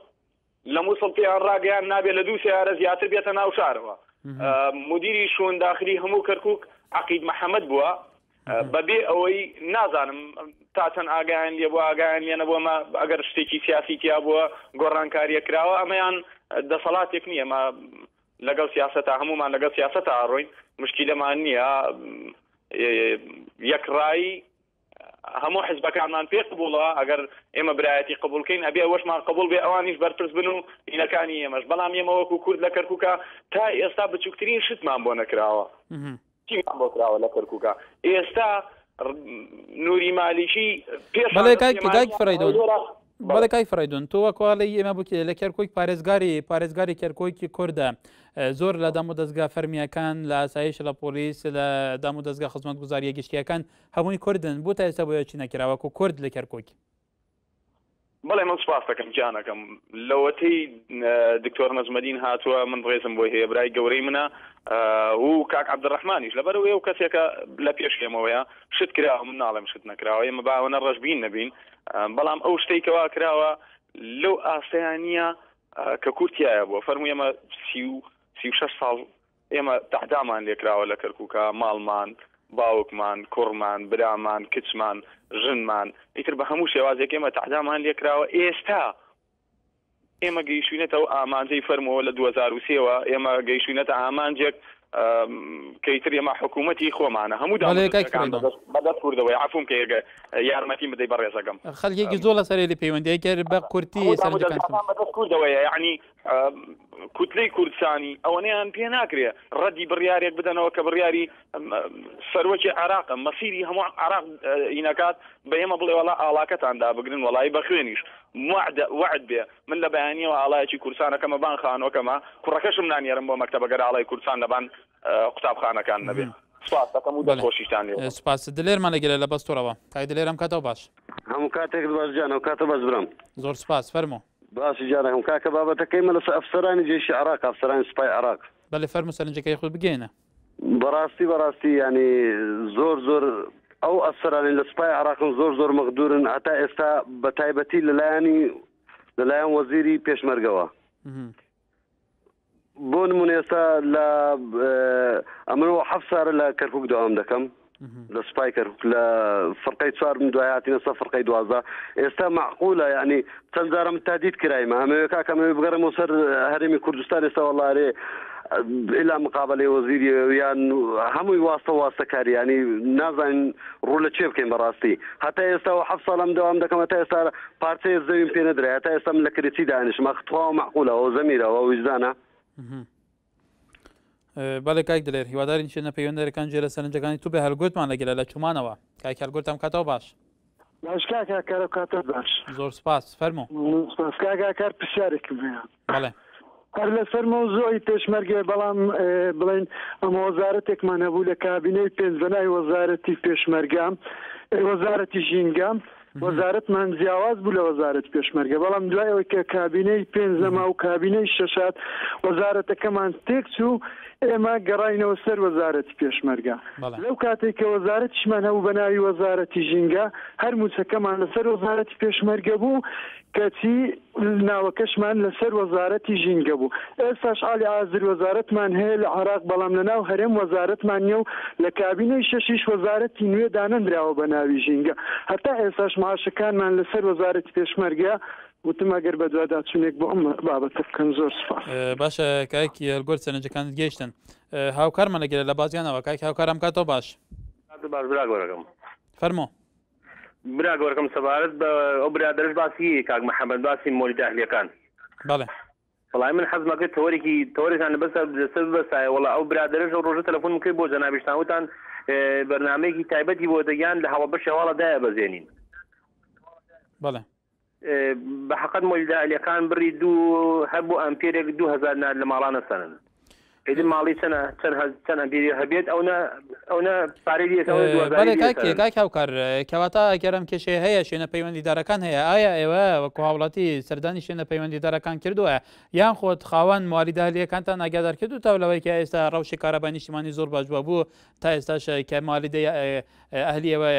لە مووسڵ پێیان ڕاگەیان نابێت لە دوو سیارە زیاتر بێتە ناو شارەوە مدیری شوون داخلی هەموو کەرکک عقید محەممەد بووە بەبێ ئەوەی نازانم تا چەند ئاگایان لێ بووە ئاگایان لێ نەبووە مە ئەگەر شتێکی سیاسی تیا بووە گۆڕانکاریە کراوە ئەمەیان دەسەڵاتێک نییە مە لەگەڵ سیاسەتا هەمومان لەگەڵ سیاسەتا ئەڕۆین مشکیلەمان نییە یەکڕایی هەموو حزبەکانمان پێ قبوڵە ئەگەر ئێمە برایەتی قبولکەین ئەبێ ئەوەشمان قبول بێ ئەوانیش بەرپرس بن و ئینەکانی ئێمەش بەڵام ئێمە وەکو کورد لە کەرکووکە تا ئێستا بچووکترین شتمان بۆ نەکراوە چیمان بۆ کراوە لە کەرکووکە ئێستا نوری مالیکی پێش بەڵێ کاک کاک فریدون بەڵێ کاک فریدون تۆ وەک واڵی ئێمە بکێ لە کەرکوک پارێزگاری پارێزگاری کەرکوکی کوردە زۆر لە دام و دەستگا فەرمیەکان لە ئاسایش لە پۆلیس لە دام و دەستگا خزمەتگوزاریە گشتیەکان هەمووی کوردن بۆ تا ئێستا بۆیە چی نەکراوە کو کورد لە کەرکوک؟ بەڵێ من سوپاس دەکەم گیانەکەم لەوەتەی دکتۆر نەجمەدین هاتووە من ڕێزم بۆی هەیە برای گەورەی منە و کاک عەبدولڕەحمانیش لەبەرئەوەی ئەو کەسێکە لە پێش ئێمەوەیە شت کراوە من ناڵێم شت نەکراوە ئێمە با ئەوەنە ڕەشبین نەبین بەڵام ئەو شتەی کەوا کراوە لەو ئاستەیان نییە کە کورد تیایە بووە فەرموو ئێمە 36 ساڵ ئێمە تەحدامان لێکراوە لە کەرکوکا، ماڵمان، باوکمان، کوڕمان، برامان، کچمان، ژنمان، ئیتر بە هەموو شێوازێک ئێمە تەحدامان لێکراوە، ئێستا ئێمە گەیشتوینەتە ئەو ئامانجەی فەرمووە لە 2003 وە ئێمە گەیشتوینەتە ئامانجێک کە ئیتر ئێمە حکوومەتی خۆمانە هەموو بەڵێ کاک دامودەزگاکان فریدون. بەدەست بەدەست کوردەوەی عەفوم کە ئێگە یارمەتیم بدەی بەڕێزەکەم. خەلکێکی زۆر لەسەر هێلی پەیوەندی ئەگەر بە کورتی هەموو سەرنجەکانتم. دامودەزگاکان بەدەست کوردەوەیە یەعنی کوتلەی کوردستانی ئەوەنەیان پێ ناکرێ ڕەدی بڕیارێک بدەنەوە کە بڕیاری سەرۆکی عێراقە مەسیری هەموو عێراق ئینەکات بە ئێمە بڵێ وەڵا ئاڵاکەتان دابگرن وەڵایی بە خوێنیش وعد وعد بێ من لە بەیانیەوە ئاڵایەکی کوردستانەکەمە بان خانوەکەمە کوڕەکەشم نانێرم بۆ مەکتەبە گەر ئاڵای کوردستان لەبان قوتابخانەکان نەبێ سپاس دەکەم و دەستخۆشیشتان لێ سپاس دلێرمان لەگەلە لە بەستۆرەوە کاک دلێر ئەم کاتەوە باش. هەموو کاتێکت باش گیان ئەو کاتە باش برام. زۆر سپاس فەرموو. باشی گیانەکەم کاکە بابەتەکەی مە لەسەر ئەفسەرانی جەیشی عێراق ئەفسەرانی سوپای عێراق. بەلێ فەرموو سەرنجەکەی خۆت بگەیەنە. بەڕاستی بەڕاستی یانی زۆر زۆر ئەو ئەفسەرانەی لە سوپای عێراقن زۆر زۆر مەغدورن هەتا ئێستا بە تایبەتی لەلایەنی لەلایەن وەزیری پێشمەرگەوە. بۆ نمونە ئێستا لە ئەمنەوە حەفت سارە لە کەرکک داوام دەکەم لە سوپای کەرکک لە فرقەی چوار من دوای هاتینە سەر فرقەی 12 ئێستا معقولە یعنی چەند جارم تادید کرایمە ئەمەوێ کاکە ئەمەوێ بگەڕێمەوە سەر هەرێمی کوردستان ئێستا وەڵا ئیلا مقابلەی وەزیری یان هەمووی واستە واستەکاری ینی نازانین ڕوو لە چێ بکەین بەڕاستی هەتا ئێستا و حەفت ساڵم دەوام دەکەم هەتا ئێستا پارچەیە زەویم پێ نەدرا هەتا ئێستا من لە کرێچی دانیشم ئەخ تخوا مەعقولە ئەوە زەمیرە ئەوە ویژدانە. بەڵێ کاک دلێر هیوادارین شوێنە پەیوەندەرەکان جێ لە سەرنجەکانی تو بێ هەلگورتمان لەگەلە لە چومانەوە کاک هەلگورت ئەم کاتەوە باش. باش کاک هاکار ئەو کاتەت باش. زۆر سپاس فەرموو. سپاس کاک هاکار پرسیارێکم هەیە. بەڵێ. هەر لەسەر مەوزوعی پێشمەرگەیە بەڵام بڵێن ئەمە وەزارەتێکمان هەبوو لە کابینەی پێنج بەناوی وەزارەتی پێشمەرگە وەزارەتی ژینگە وەزارەتمان جیاواز بوو لە وەزارەتی پێشمەرگە بەڵام دوای ئەوەی کە کابینەی پێنج نەما و کابینەی شەشات وەزارەتەکەمان تێکچوو ئێمە گەڕاینەوە سەر وەزارەتی پێشمەرگە لەو کاتێک کە وەزارەتیشمان هەبوو بە ناوی وەزارەتی ژینگە هەر مووچەکەمان لەسەر وەزارەتی پێشمەرگە بوو کەچی ناوەکەشمان لەسەر وەزارەتی ژینگە بوو. ئێستاش عالی ئازر وەزارەتمان هەیە لە عێراق بەڵام لەناو هەرێم وەزارەتمان نییە و لە کابینەی شەشیش وەزارەتی نوێ دانەنراوە بە ناوی ژینگە. هەتا ئێستاش معاشەکانمان لەسەر وەزارەتی پێشمەرگەیە. وتم ئەگەر بەدواداچوونێک بۆ ئەم بابەتە بکەن زۆر سوپاس. باشە کاک هەلگۆرد سەرنجەکانت گەیشتن. هاوکارمان لەگەلە لە بازیانەوە. کاک هاوکار ئەم کاتەوە باش. کاتت باش برا گەورەکەم. فەرموو. برا گەورەکەم سەبارەت بە ئەو برادەرەش باسی کاک محەمەد باسی مۆلیدە ئەهلیەکان. بەڵێ. وەڵای من حەزم ئەکرد تەوەرێکی تەوەرێکتان لەبەسەر لەسەر ببەستایە وەڵا ئەو برادەرەش ئەو ڕۆژە تەلەفۆنم کرد بۆ جەنابیشتان وتان بەرنامەیەکی تایبەتی بۆ دەگیان لە هەواڵ بەشی هەواڵە دایەبەزێنین. بەڵێ. بە حەقەت مۆلیدە ئەلیەکان بڕی دوو هەر بۆ ئەمپێرێک 2000 نار لە ماڵانە سەنن ئیدن ماڵی چەنە چەند چەند ئەمپێری هەبێت ئەونە ئەونە پارەی لێ ئەوە 2000 بەڵێ کاک کاک هاوکار کەواتە ئەگەر ئەم کێشەیە هەیە شوێنە پەیوەندیدارەکان هەیە ئایا ئێوە وەکو هاوڵاتی سەردانی شوێنە پەیوەندیدارەکان کردووە یان خۆت خاوەن موالیدە ئەهلییەکانتان ئاگادار کردووتەوە لەوەی کە ئێستا ڕەوشی کارەبای نیشتیمانی زۆر باش بووە بۆ تا ئێستاش کە موالیدە ئەهلی ئێوە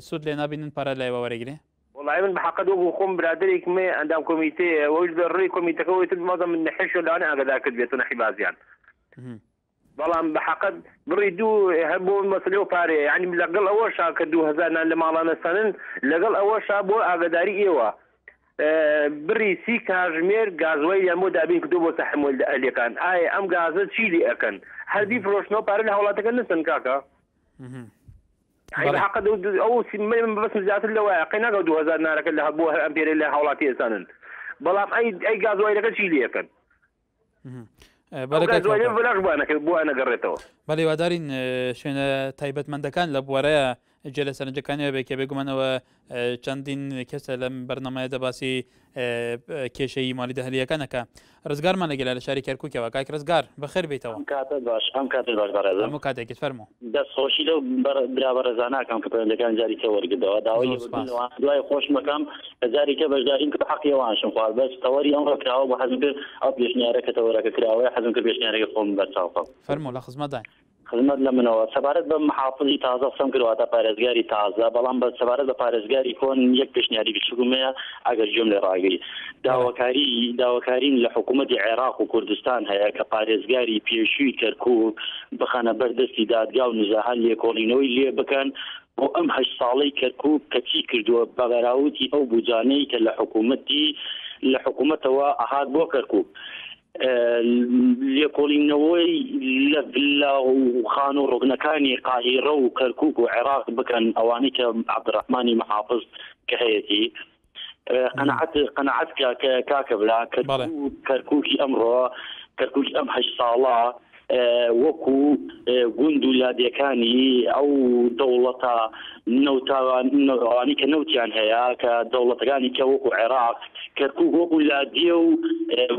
سوود لێ نابینن پارە لە ئێوە وەرەگرێ؟ وەڵایی من بە حەقت وەکو خۆم برادەرێکم هەیە ئەندام کۆمیتەیە ئەویش بە ڕێی کۆمیتەکەوە ئیتر مازم من نەحێش لەوانەیە ئاگادار کرد بێت نەحی بازیان بەڵام بە حەقت بڕی دوو هەر بۆ مەسەلەی ئەو پارەیە یعنی لەگەڵ ئەوەشا کە 2000 نان لە ماڵانە سەنن لەگەڵ ئەوەشا بۆ ئاگاداری ئێوە بڕی سی کاژمێر گازوایلیان بۆ دابین کردو بۆ سەحم ئەهلیەکان ئایا ئەم گازە چی لێ ئەکەن هەر بیفرۆشنەوە پارە لە هاوڵاتەکە نسن کاکە حەقە ئەو بەسم زیاتر لەوە قەی ناگە 2000 نارەکە لە بۆ هەر ئەمپێرە لە هاوڵاتی ئێسانن بەڵام ئەی ئەی گازوایلەکە چی لەکەن بەڵاش بەڵێ وادارین شوێنە تایبەتمەندەکان لە بوارەیە جێ لە سەرنجەکانیەوە بێ کە بێگومانەوە چەندین کەسە لەم بەرنمەیەدا باسی کێشەی مالی دەهلیەکان ئەکا. ڕزگارمان لەگەلە لە شاری کەرکوکەوە. کاک ڕزگار بەخێر بێیتەوە. ئەم کاتەت باش ئەم کاتت باش بەڕێزم. هەموو کاتێکت فەرموو. دەست خۆشی لەو برا بەڕێزانە ئەکەم کە پەیوەندەکان جاری کە وەرگردەوە داوای زۆر لێبوردن سوپاس. لەوان دوای خۆشم ئەکەم کە جاری کە بەشداریم کرد حەقی ئەوانشم خوارد بەس تەوەری ئەمڕۆ کراوە بوو حەزم کرد ئەو پێشنیارە کە تەوەرەکە کراوەیە حەزم کرد پێشنیارەکەی خۆم بەرچاو خەم. فەرموو لە خزمەتداین. خزمەت لە منەوە. سەبارەت بە محافزی تازە قسەم کرد واتە پارێزگاری تازە، بەڵام بە سەبارەت بە پارێزگاری کۆن یەک پێشنیاری بچووکم هەیە ئەگەر گوێم لێ ڕاگری. داواکاری داواکاریم لە حکوومەتی عێراق و کوردستان هەیە کە پارێزگاری پێشووی کەرکووک بخەنە بەر دەستی دادگا و نزاهە لێکۆڵینەوەی لێ بکەن بۆ ئەم هەشت ساڵەی کەرکووک کە چی کردووە بە بەراوردی ئەو بوجانەی کە لە حکوومەتی لە حکوومەتەوە ئەهات بۆ کەرکووک. لێکۆڵینەوەی لە ڤیلا و خانوو و ڕوکنەکانی قاهیڕە و کەرکوک و عێراق بکەن ئەوانەی کە عەبدولڕەحمانی محافز کە هەیەتی قەناعەت قەناعەت کە کاکە برا کەرکوک کەرکوکی ئەمڕۆ کەرکوکی ئەم هەشت ساڵە وەکو گوند و لادێکانی ئەو دەوڵەتە نەوتاوانی کە نەوتیان هەیە کە دەوڵەتەکانی کە وەکو عێراق کەرکوک وەکو لادێ و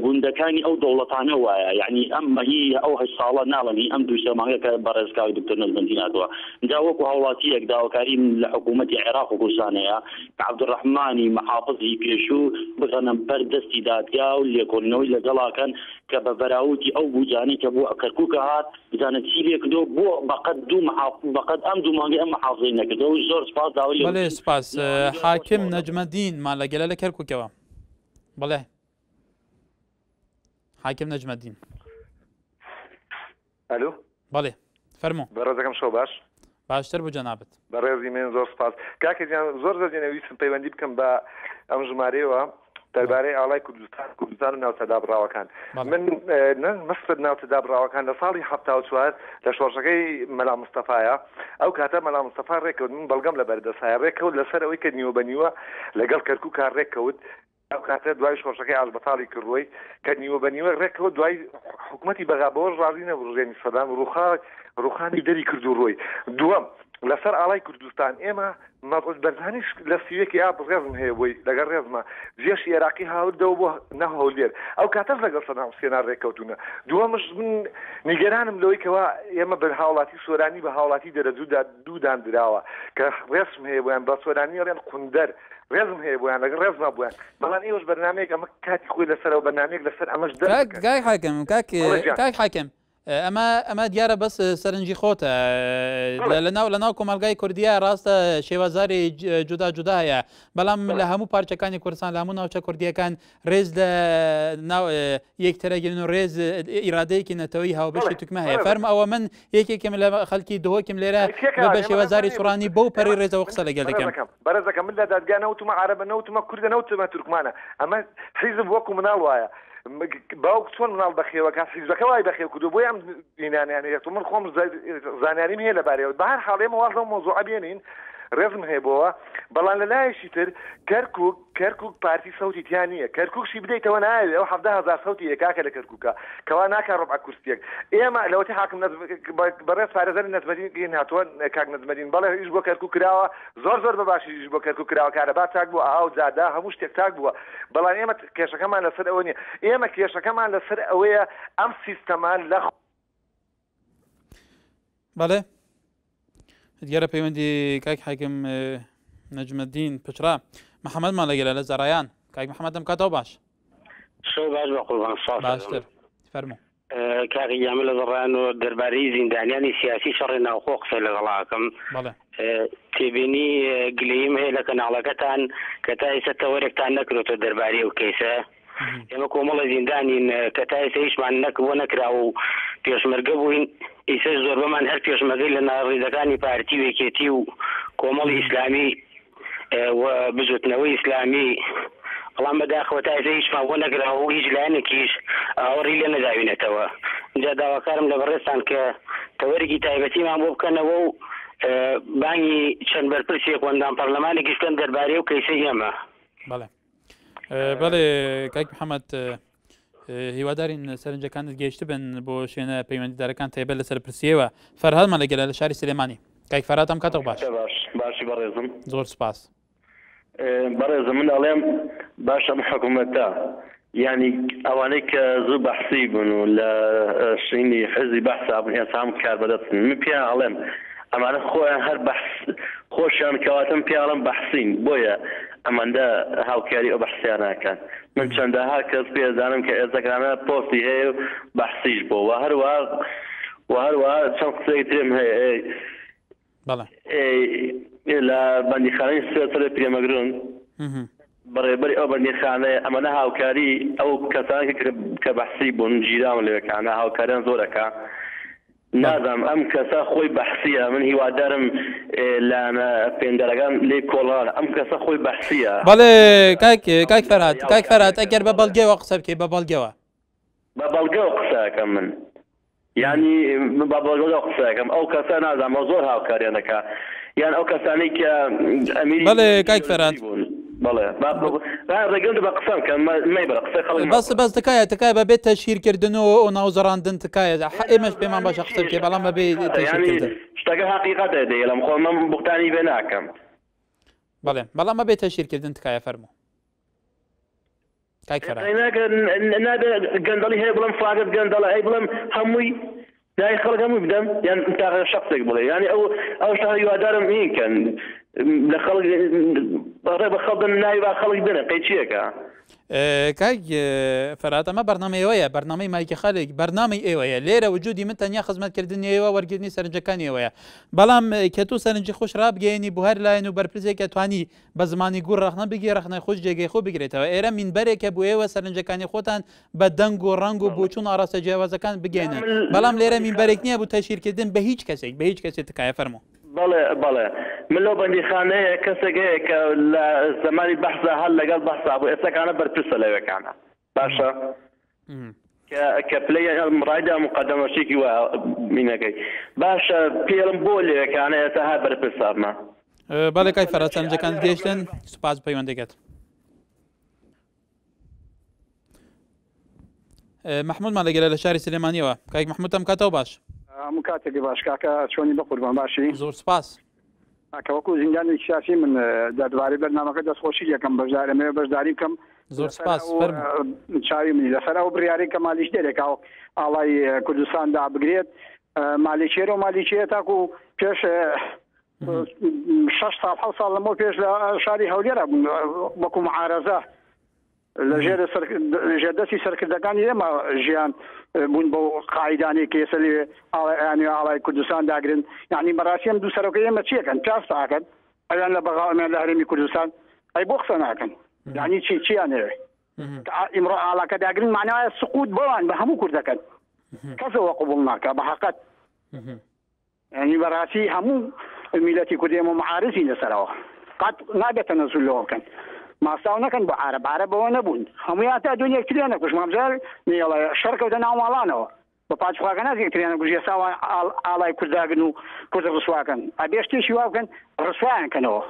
گوندەکانی ئەو دەوڵەتانە وایە یعنی ئەم هی ئەو هەشت ساڵە ناڵێم هی ئەم دوو سێ مانگە کە بەڕێز کاک دکتۆر نەجمەدین هاتووە جا وەکو هاوڵاتییەک داواکاریم لە حکوومەتی عێراق و کوردستان هەیە کە عەبدولڕەحمانی محافزی پێشوو بخەنە بەر دەستی دادگا و لێکۆڵینەوەی لەگەڵا کەن کە بە بەراوردی ئەو بوجانەی کە بۆ کەرکوکە هات بزانە چی لێ کردووە بۆ بەقەد دوو محاف بەقەد ئەم دوو مانگەی ئەم محافزەی نەکردووە و زۆر سپاس داوای بەڵێ لێبوردن سپاس لەوانەی دوای حاکم خۆشمەوە دەکەم. نەجمەدین مان لە گەلە لە کەرکوکەوە بەڵێ حاکم نەجمەدین. ئەلو. بەڵێ فەرموو. بەڕێزەکەم شەو باش. باشتر بوو جەنابت. بەڕێزی من زۆر سپاس. کاکە گیان زۆر زۆر جێنە ویستم پەیوەندی بکەم بە ئەم ژمارەیەوە دەربارەی ئاڵای کوردستان کوردستان و ناوچە دابڕاوەکان من مەسرت ناوچە دابڕاوەکان لە ساڵی 74 لە شۆڕشەکەی مەلا مستەفایە ئەو کاتە مەلا مستەفا ڕێکەوت من بەڵگەم لە بەردەسایە ڕێکەوت لەسەر ئەوەی کە نیوە بە نیوە لەگەڵ کەرکووکا ڕێککەوت ئەو کاتە دوای شۆڕشەکەی ئاشبەتاڵی کردووەی کە نیوە بە نیوە ڕێکەوت دوای حکومەتی بەغا بەوەش ڕازی نەبوو ڕژێمی سەدام ڕوخا ڕوخانی دەری کرد و ڕۆی دووەم لەسەر ئاڵای کوردستان ئێمە مەسعود بەرزانیش لە سیوێکی ئاب ڕێزم هەیە بۆی لەگەڵ ڕێزمە جێشی ئێراقی هاوردەوە بۆ ناو هەولێر ئەو کاتەش لەگەڵ سەدام حوسێنا ڕێککەوتونە دووەمش من نیگەرانم لەوەی کەوا ئێمە بە هاوڵاتی سۆرانی بە هاوڵاتی دەرەجودا دوودان دراوە کە ڕێزم هەیە بۆیان بە سۆرانی ئەڵێن قوندەر ڕێزم هەیە بۆیان لەگەڵ ڕێزما بۆیان بەڵام ئێوەش بەرنامەیەک ئەمە کاتی خۆی لەسەرەوە بەرنامەیەک لەسەر ئەمەش دەر کاک بکەن. کاک حاکم کاک بەڵێ گیان. کاک حاکم ئەمە ئەمە دیارە بەس سەرنجی خۆتە بەڵێ. لە ناو لە ناو کۆمەڵگای کوردیە ڕاستە شێوەزاری جودا جودا هەیە بەڵام بەڵێ. لە هەموو پارچەکانی کوردستان لە هەموو ناوچە کوردیەکان ڕێز لە ناو یەکترەگرن و ڕێز ئیرادەیەکی نەتەوەی هاوبەشی بەڵێ توکمە هەیە بەڵێ فەرم ئەوە من یەکێکم لە خەڵکی دهۆکم لێرە ئەی بە تێکا بە ئێمە شێوەزاری نازانین سۆرانی بەو پەڕی ئێمە ڕێزەوە من قسە لەگەل دەکەم. بەڕێزەکەم بەڕێزەکەم من لە دادگا نەوتمە عەرەبە نەوتمە کوردە نەوتمە تورکمانە ئەمە حیزب وەکو مناڵ وایە باوک چۆن مناڵ بەخێوەکات حیزبەکە وای بەخێو کردووە بۆیە ئەم دینانیان هەیە من خۆم زانیاریم هەیە لەبارەیەوە بە هەر حاڵ ئێمە واز لەو مەوزوعە بێنین ڕێزم هەیە بۆوە بەڵام لە لایەکی تر کەرکوک کەرکوک پارتی سەوتی تیا نییە کەرکوکشی بدەیتەوە نایەوێ ئەو 17 هەزار سەوتی هەیە کاکە لە کەرکوکە کەوا ناکا ڕوبعە کورسیەک ئێمە لەوەتی حاکم نەجم بەڕێز پارێزەر نەجمەدین هاتووە کاک نەجمەدین بەڵێ ئیش بۆ کەرکوک کراوە زۆر زۆر بە باشی ئیش بۆ کەرکوک کراوە کارەبا چاک بووە ئاو جادە هەموو شتێک چاک بووە بەڵام ئێمە کێشەکەمان لەسەر ئەوە نییە ئێمە کێشەکەمان لەسەر ئەوەیە ئەم سیستەمە لە بەڵێ دیارە پەیوەندی کاک حاکم نەجمەدین پچرا محەممەدمان لەگەلە لە زەڕایان کاک محەممەدم کاتەوە باش شەو باش بە قوربان سپاس باشتر فەرموو کاک گیان من لە زەڕایان و دەربارەی زیندانیانی سیاسی شەڕی ناوخۆ قسەی لەگەڵاکەم بەڵێ تێبینی گلەییم هەیە لە کەناڵەکەتان کە تا ئێستا تەوەرێکتان نەکرۆتەوە دەربارەی ئەو کەیسە ئێمە کۆمەڵە زیندانین کە تا ئێستا هیچمان نەک بۆ نەکرا و پێشمەرگە بووین ئیسەش زۆربەمان هەر پێشمەرگەی لە ناڕیزەکانی پارتی و یەکێتی و کۆمەڵی ئیسلامی و بزوتنەوەی ئیسلامی بەڵام بەداخەوە تا ئێستا هیچمان بۆ نەکراوە و هیچ لایەنێکیش ئاوڕی لێ نەداوینەتەوە ئینجا داواکارم لە بەڕێزتان کە تەوەرێکی تایبەتیمان بۆ بکەنەوە و بانگی چەند بەرپرسێک و ئەندام پەرلەمانێکیش بکەن دەربارەی ئەو کەیسەی ئێمە. بەڵێ بەڵێ کاک محەممەد هیوادارین سەرنجەکانت گەیشتبن بۆ شوێنە پەیوەندیدارەکان تایبەت لەسەر پرسیەوە فەرهادمان لەگەلە لە شاری سلێمانی کاک فەرهاد ئەم کاتەوە باش باش باشی بەڕێزم زۆر سپاس بەڕێزم من ئەڵێم باش ئەم حکوومەتە یعنی ئەوانەی کە زوو بەحسی بوون و لە شینی حزی بەحسا بوون ئێستا هەم کار بەدەستن من پێیان ئەڵێم ئەمانە خۆیان هەر بەحس خۆشیان کەواتم پێیان بەحسین بۆیە ئەمەندە هاوکاری ئەو بەحسیانە ئەکەن من چەندەها کەس پێ ئەزانم کە ئێستەکانە پۆستی هەیە و بەحسیش بۆ وە هەروەها وە هەروەها چەند قسەیەک ترم هەیە ئێ بەڵێ ئێ لە بەندیخانەی سوێسرە پیرەمەگرون بەڕێبەری ئەو بەندیخانەیە ئەمەنە هاوکاری ئەو کەسانە کە بەحسی بوون گیراون لەوێکانە هاوکاریان زۆر ئەکا نازانم ئەم کەسە خۆی بەحسیە من هیوادارم لایەنە پێندەرەکان لێی کۆڵان ئەم کەسە خۆی بەحسیە. بەڵێ کاک کاک فەرهاد کاک فەرهاد ئەگەر بە بەڵگەوە قسە بکەی بە بەڵگەوە. بە بەڵگەوە قسە ئەکەم من یانی بە بەڵگەوە قسە ئەکەم ئەو کەسە نازانم ئەو زۆر هاوکاریان دەکا یان ئەو کەسانەی کە ئەمیری بەڵێ کاک فەرهاد. بوون بەڵێ با با ڕێگەم بە قسە بکەم مەیبڕە قسەی خەڵک بەس بەس تکایە تکایە بەبێ تەشهیرکردن و ناوزڕاندن تکایە ئێمەش پێمان باشە قسە بکەی بەڵام بەبێ تەشهیرکردن شتەکە حەقیقەتە دەیڵم خۆ من بوختانی پێ ناکەم بەڵێ بەڵام بەبێ تەشهیرکردن تکایە فەرموو کاک فەرهاد نابێ گەندەڵی هەیە بڵێم فڵاگەت گەندەڵە ئەی بڵێم هەمووی دای خەڵک هەمووی بدەم یان تاقە شخصێک بڵێ یانی ئەو ئەو شتە هیوادارم هین کەن لە خەڵک ڕێ بە خەڵک دەن ناوی با خەڵک بنە قەیچیەکە کاک فەرات ئەمە بەرنامەی ئێوەیە بەرنامەی مایکی خەلک بەرنامەی ئێوەیە لێرە وجودی من تەنیا خزمەتکردنی ئێوە وەرگرتنی سەرنجەکانی ئێوەیە بەڵام کە تۆ سەرنجی خۆش ڕابگەیەنی بۆ هەر لایەن و بەرپرسێک کە توانی بە زمانی گوڕ ڕەخنە بگی ڕەخنەی خۆش جێگەی خۆ بگرێتەوە ئێرە مینبەرێکە بۆ ئێوە سەرنجەکانی خۆتان بە دەنگ و ڕەنگ و بۆچوون ئاڕاستە جیاوازەکان بگەینن بەڵام لێرە مینبەرێک نییە بۆ تەشهیرکردن بە هیچ کەسێک بە هیچ کەسێک تکایە فەرموو. بەڵێ بەڵێ من لەو بەندیخانەیە کەسێک هەیە کە لە زەمانی بەحسا هەر لەگەڵ بەحسا بوو ئێستاکانە بەرپرسە لەوێکانە باشە کە کە پلەی ڕایدا مقدمە شتێکی وا مینەکەی باشە پێڵم بۆ لەوێکانە ئێستا هەر بەرپرسە ئەمە. بەڵێ کاک فەرهاد سەرنجەکانت گەیشتن سوپاس پەیوەندەکەت. مەحمودمان لەگەلە لە شاری سلێمانیەوە کاک مەحمود ئەم کاتەوە باش هەموو کاتێکی باش کاکە چۆنی بە قوربان باشی زۆر سپاس کاکە وەکو زیندانی سیاسی من دەربارەی بەرنامەکە دەستخۆشی یەکەم بەشدارەمەوە بەشداری بکەم زۆر سپاس چاوی منی لەسەر ئەو بڕیاری کە مالیش دەرێک ئاڵای کوردستان دابگرێت مالیکێرە و مالیکیە تاکو پێش شش ساڵ حەوت ساڵ لەمەوە پێش لە شاری هەولێرە وەکو معارەزە لە ژێر ژێر دەستی سەرکردەکانی ئێمە ژیان بوون بۆ قاعدانەی کە ئێستا لێ ئاڵایانی ئاڵای کوردستان داگرن یعنی بەڕاستی ئەم دوو سەرۆکە ئێمە چیەکەن پیاز پاکەن ئەویان لە بەغا ئەمیان لە هەرێمی کوردستان ئەی بۆ قسە ناکەن یعنی چی چیان هەیە ئیمڕۆ ئاڵاکە داگرن معناوە سقوط بۆوان بە هەموو کوردەکەن کەسەوە قبوڵ ناکە بە حەقەت یانی بەڕاستی هەموو میلەتی کورد ئێمە معارزین لەسەرەوە قەت نابێت تەنەزول لەوە بکەن ماستاو نەکەن بۆ عارەب عارەب بەوە نەبوون هەموویان تا دون یەکتریان نەکوشت مامجار نێڵە شەڕ کەوتە ناو ماڵانەوە بە پاچخواکە ناز یەکتریان نەکوشت ئێستا ئاڵای کورداگن و کورد ڕسواکەن ئەبێ شتێکی وا بکەن. ڕسوایان کەنەوە.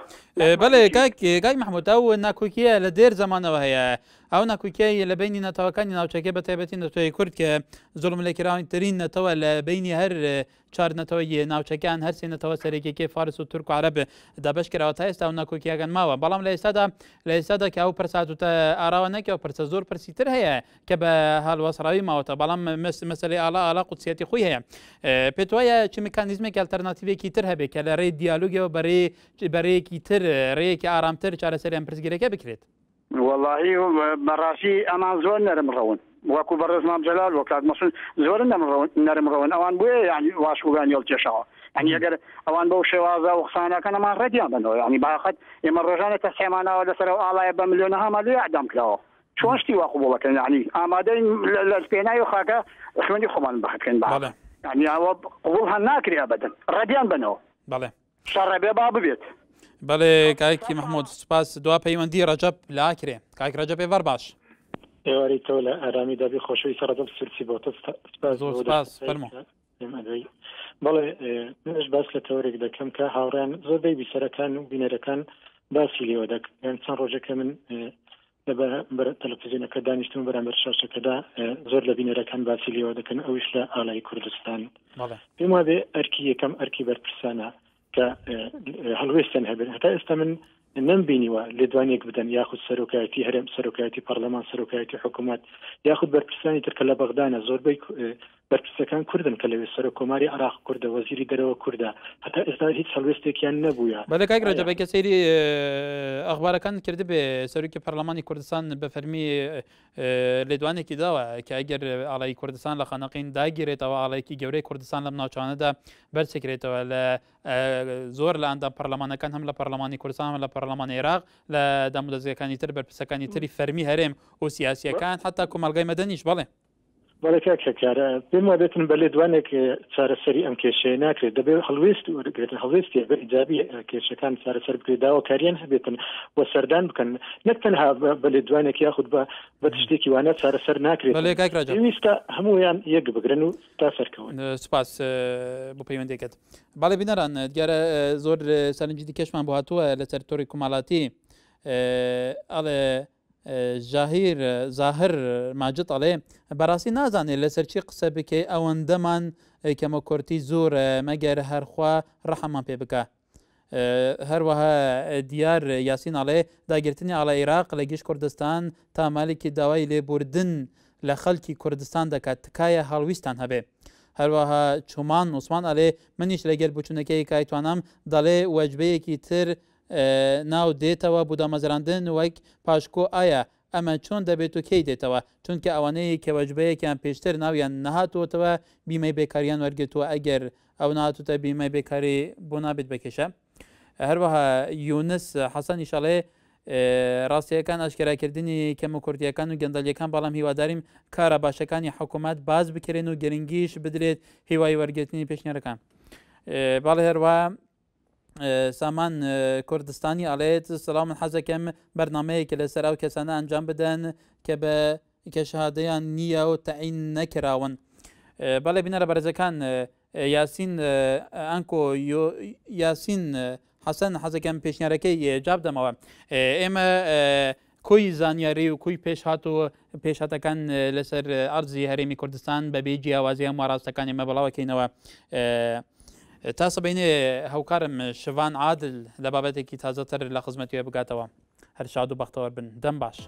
بەڵێ کاک کاک مەحمود ئەو ناکۆکیە لە دێر زەمانەوە هەیە ئەو ناکۆکیە لە بینی نەتەوەکانی ناوچەکە بە تایبەتی نەتەوەی کورد کە زوڵم لێکراوترین نەتەوە لە بینی هەر چار نەتەوەی ناوچەکان هەرسێ نەتەوە سەرەکیەکەی فارس و تورک و عەرەب دابەش کراوە تا ئێستا و ناکۆکیەکان ماوە بەڵام لە ئێستادا لە ئێستادا کە ئەو پرس هاتوتە ئاراوە نەکە ئەو پرسە زۆر پرسی تر هەیە کە بە هەڵوەسڕاوی ماوەتە بەڵام مەسەلەی ئاڵا ئاڵا قودسیەتی خۆی هەیە پێت وایە چ میکانیزمێکی ئەلتەرناتیڤێکی تر هەبێت کە لە ڕێی دیالۆگەوە بەڕێ بەرەیەکی تر ڕێیەکی ئارامتر چارەسەری ئەم پرسگرێکە بکرێت؟ وەڵاهی بەڕاستی ئەمان زۆر نەرم ڕەون وەکو بەڕێز مام جەلال و کاک مەسعود زۆر نەرم ڕەون ئەوان بۆیە یانی واشوگانی هەڵکێشاوە یانی ئەگەر ئەوان بەو شێوازە و قسانەکەن ئەمان ڕەدیان بنەوە یانی باخەت ئێمە ڕۆژانە تەسحێمانەوە لەسەر ئەو ئاڵایە بە ملیۆنەها مال لێ ئەعدام کراوە چۆن شتی وا قبوڵەکەن یانی ئامادەین لە پێناوی خاکە خوێنی خۆمان بەخت بکەین بەڵێ یانی ئەوە قبوڵ هەر ناکرێ ئەبەدەن ڕەدیان بنەوە بەڵێ شەڕە بێ با ببێت. بەڵێ کاکی محمود سپاس دوا پەیوەندی ڕەجەب لاکرێ کاک ڕەجەب ئێوار باش. ئێوارەی تۆ لە ئارامی دابی خۆشەویست ڕەجەب سورسی بۆ تۆ سپاس زۆر سپاس فەرموو. بەڵێ منش باس لە تەوەرێک دەکەم کە هاوڕێیان زۆربەی بیسەرەکان و بینەرەکان باسی لێوە دەکەن چەند ڕۆژێکە من لەبەر تەلەفزیۆنەکە دانیشتم بەرامبەر شاشەکەدا زۆر لە بینەرەکان باسی لێوە دەکەن ئەویش لە ئالای کوردستان پێم وابێ ئەرکی یەکەم ئەرکی بەرپرسانە کە هەڵوێستیان هەبێت هەتا ئێستا من نەمبینیوە لێدوانێک بدەن یاخود سەرۆکایەتی هەرێم سەرۆکایەتی پەرلەمان سەرۆکایەتی حکوومەت یاخود بەرپرسانی تر کە لە بەغدانە زۆربەی بەرپرسەکان کوردن کە لەوێ سەرۆک کۆماری عێراق کوردە وەزیری دەرەوە کوردە هەتا ئێستا هیچ هەڵوێستێکیان نەبووە. بەلێ کاک رەجەب ئەگەر سەیری ئەخبارەکان کردبێ سەرۆکی پەرلەمانی کوردستان بە فەرمی لێدوانێکی داوە کە ئەگەر ئاڵای کوردستان لە خانەقین داگیرێتەوە ئاڵایەکی گەورەی کوردستان لەم ناوچانەدا بەرزکرێتەوە لە زۆر لە ئەندام پەرلەمانەکان هەم لە پەرلەمانی کوردستان هەم لە پەرلەمانی عێراق لە دامودەزگەکانی تر بەرپرسەکانی تری فەرمی هەرێم و سیاسیەکان حتا کۆمەڵگای مەدەنیش بەڵێ. بەڵێ کاک هەکار، پێم وابێتن بە لێدوانێک چارەسەری ئەم کێشەیە ناکرێت، دەبێت هەڵوێست وەرگرێتن، هەڵوێستی بە ئیجابی کێشەکان چارەسەر بکرێت، داواکاریان هەبێتن و سەردان بکەن، نەک تەنها بە لێدوانێک یاخود بە بە شتێکی وانە چارەسەر ناکرێت. بەڵێ کاک ڕەجەب. پێویستە هەموویان یەک بگرن و تا سەرکەون. سوپاس بۆ پەیوەندیەکەت. بەڵێ بینەران دیارە زۆر سەرنجی دیکەشمان بۆ هاتووە لەسەر تۆڕی کوماڵاتی ئەڵێ ژاهیر زاهر ماجد ئەڵێ بەڕاستی نازانێ لەسەر چی قسە بکەی ئەوەندەمان کەمە کورتی زۆر مەگەر هەرخوا ڕەحمان پێ بکە هەروەها دیار یاسین ئەڵێ داگرتنی ئاڵای عێراق لە گشت کوردستان تا مالکی داوای لێبوردن لە خەڵکی کوردستان دەکات تکایە هەڵویستان هەبێ هەروەها چومان عوسمان ئەڵێ منیش لەگەل بچونەکەی کایتوانام دەڵێ وەجبەیەکی تر ناو دێتەوە بۆ دامەزراندن وەک پاشکۆ ئایا ئەمە چۆن دەبێت و کەی دێتەوە؟ چونکە ئەوانەی کە وەجبەیەکیان پێشتر ناویان نەهاتووەتەوە بیمەی بێکاریان وەرگرتووە ئەگەر ئەو نەهاتووتە بیمەی بێکاری بۆ نابێت بە کێشە؟ هەروەها یونس حەسەنیش ئەڵێ ڕاستیەکان ئاشکراکردنی کەموکورتیەکان و گەندەڵیەکان بەڵام هیواداریم کارە باشەکانی حکوومەت باز بکرێن و گرنگیش بدرێت هیوای وەرگرتنی پێشنیارەکان بەڵێ هەروە سامان کوردستانی ئەڵێت سڵاو من حەزەکەم بەرنمەیەک لەسەر ئەو کەسانە ئەنجام بدەن کە بە کە شهادەیان نییە و تەعین نەکراون بەڵێ بینەرە بەرزەکان یاسین ئەنکۆ یاسین حەسەن حەزەکەم پێشنیارەکەی جاب دەمەوە ئێمە کۆی زانیاری و کۆی پێشهات و پێشهاتەکان لەسەر ئەرزی هەرێمی کوردستان بەبێ جیاوازی هەموو ڕاستەکان ئێمە بڵاوەکەینەوە. تا سبەینێ هەوکارم شڤان عادل لە بابەتێکی تازەتر لە خزمەتی بگاتەوە. هەر شاد و بەختەوەر بن. دەم باش.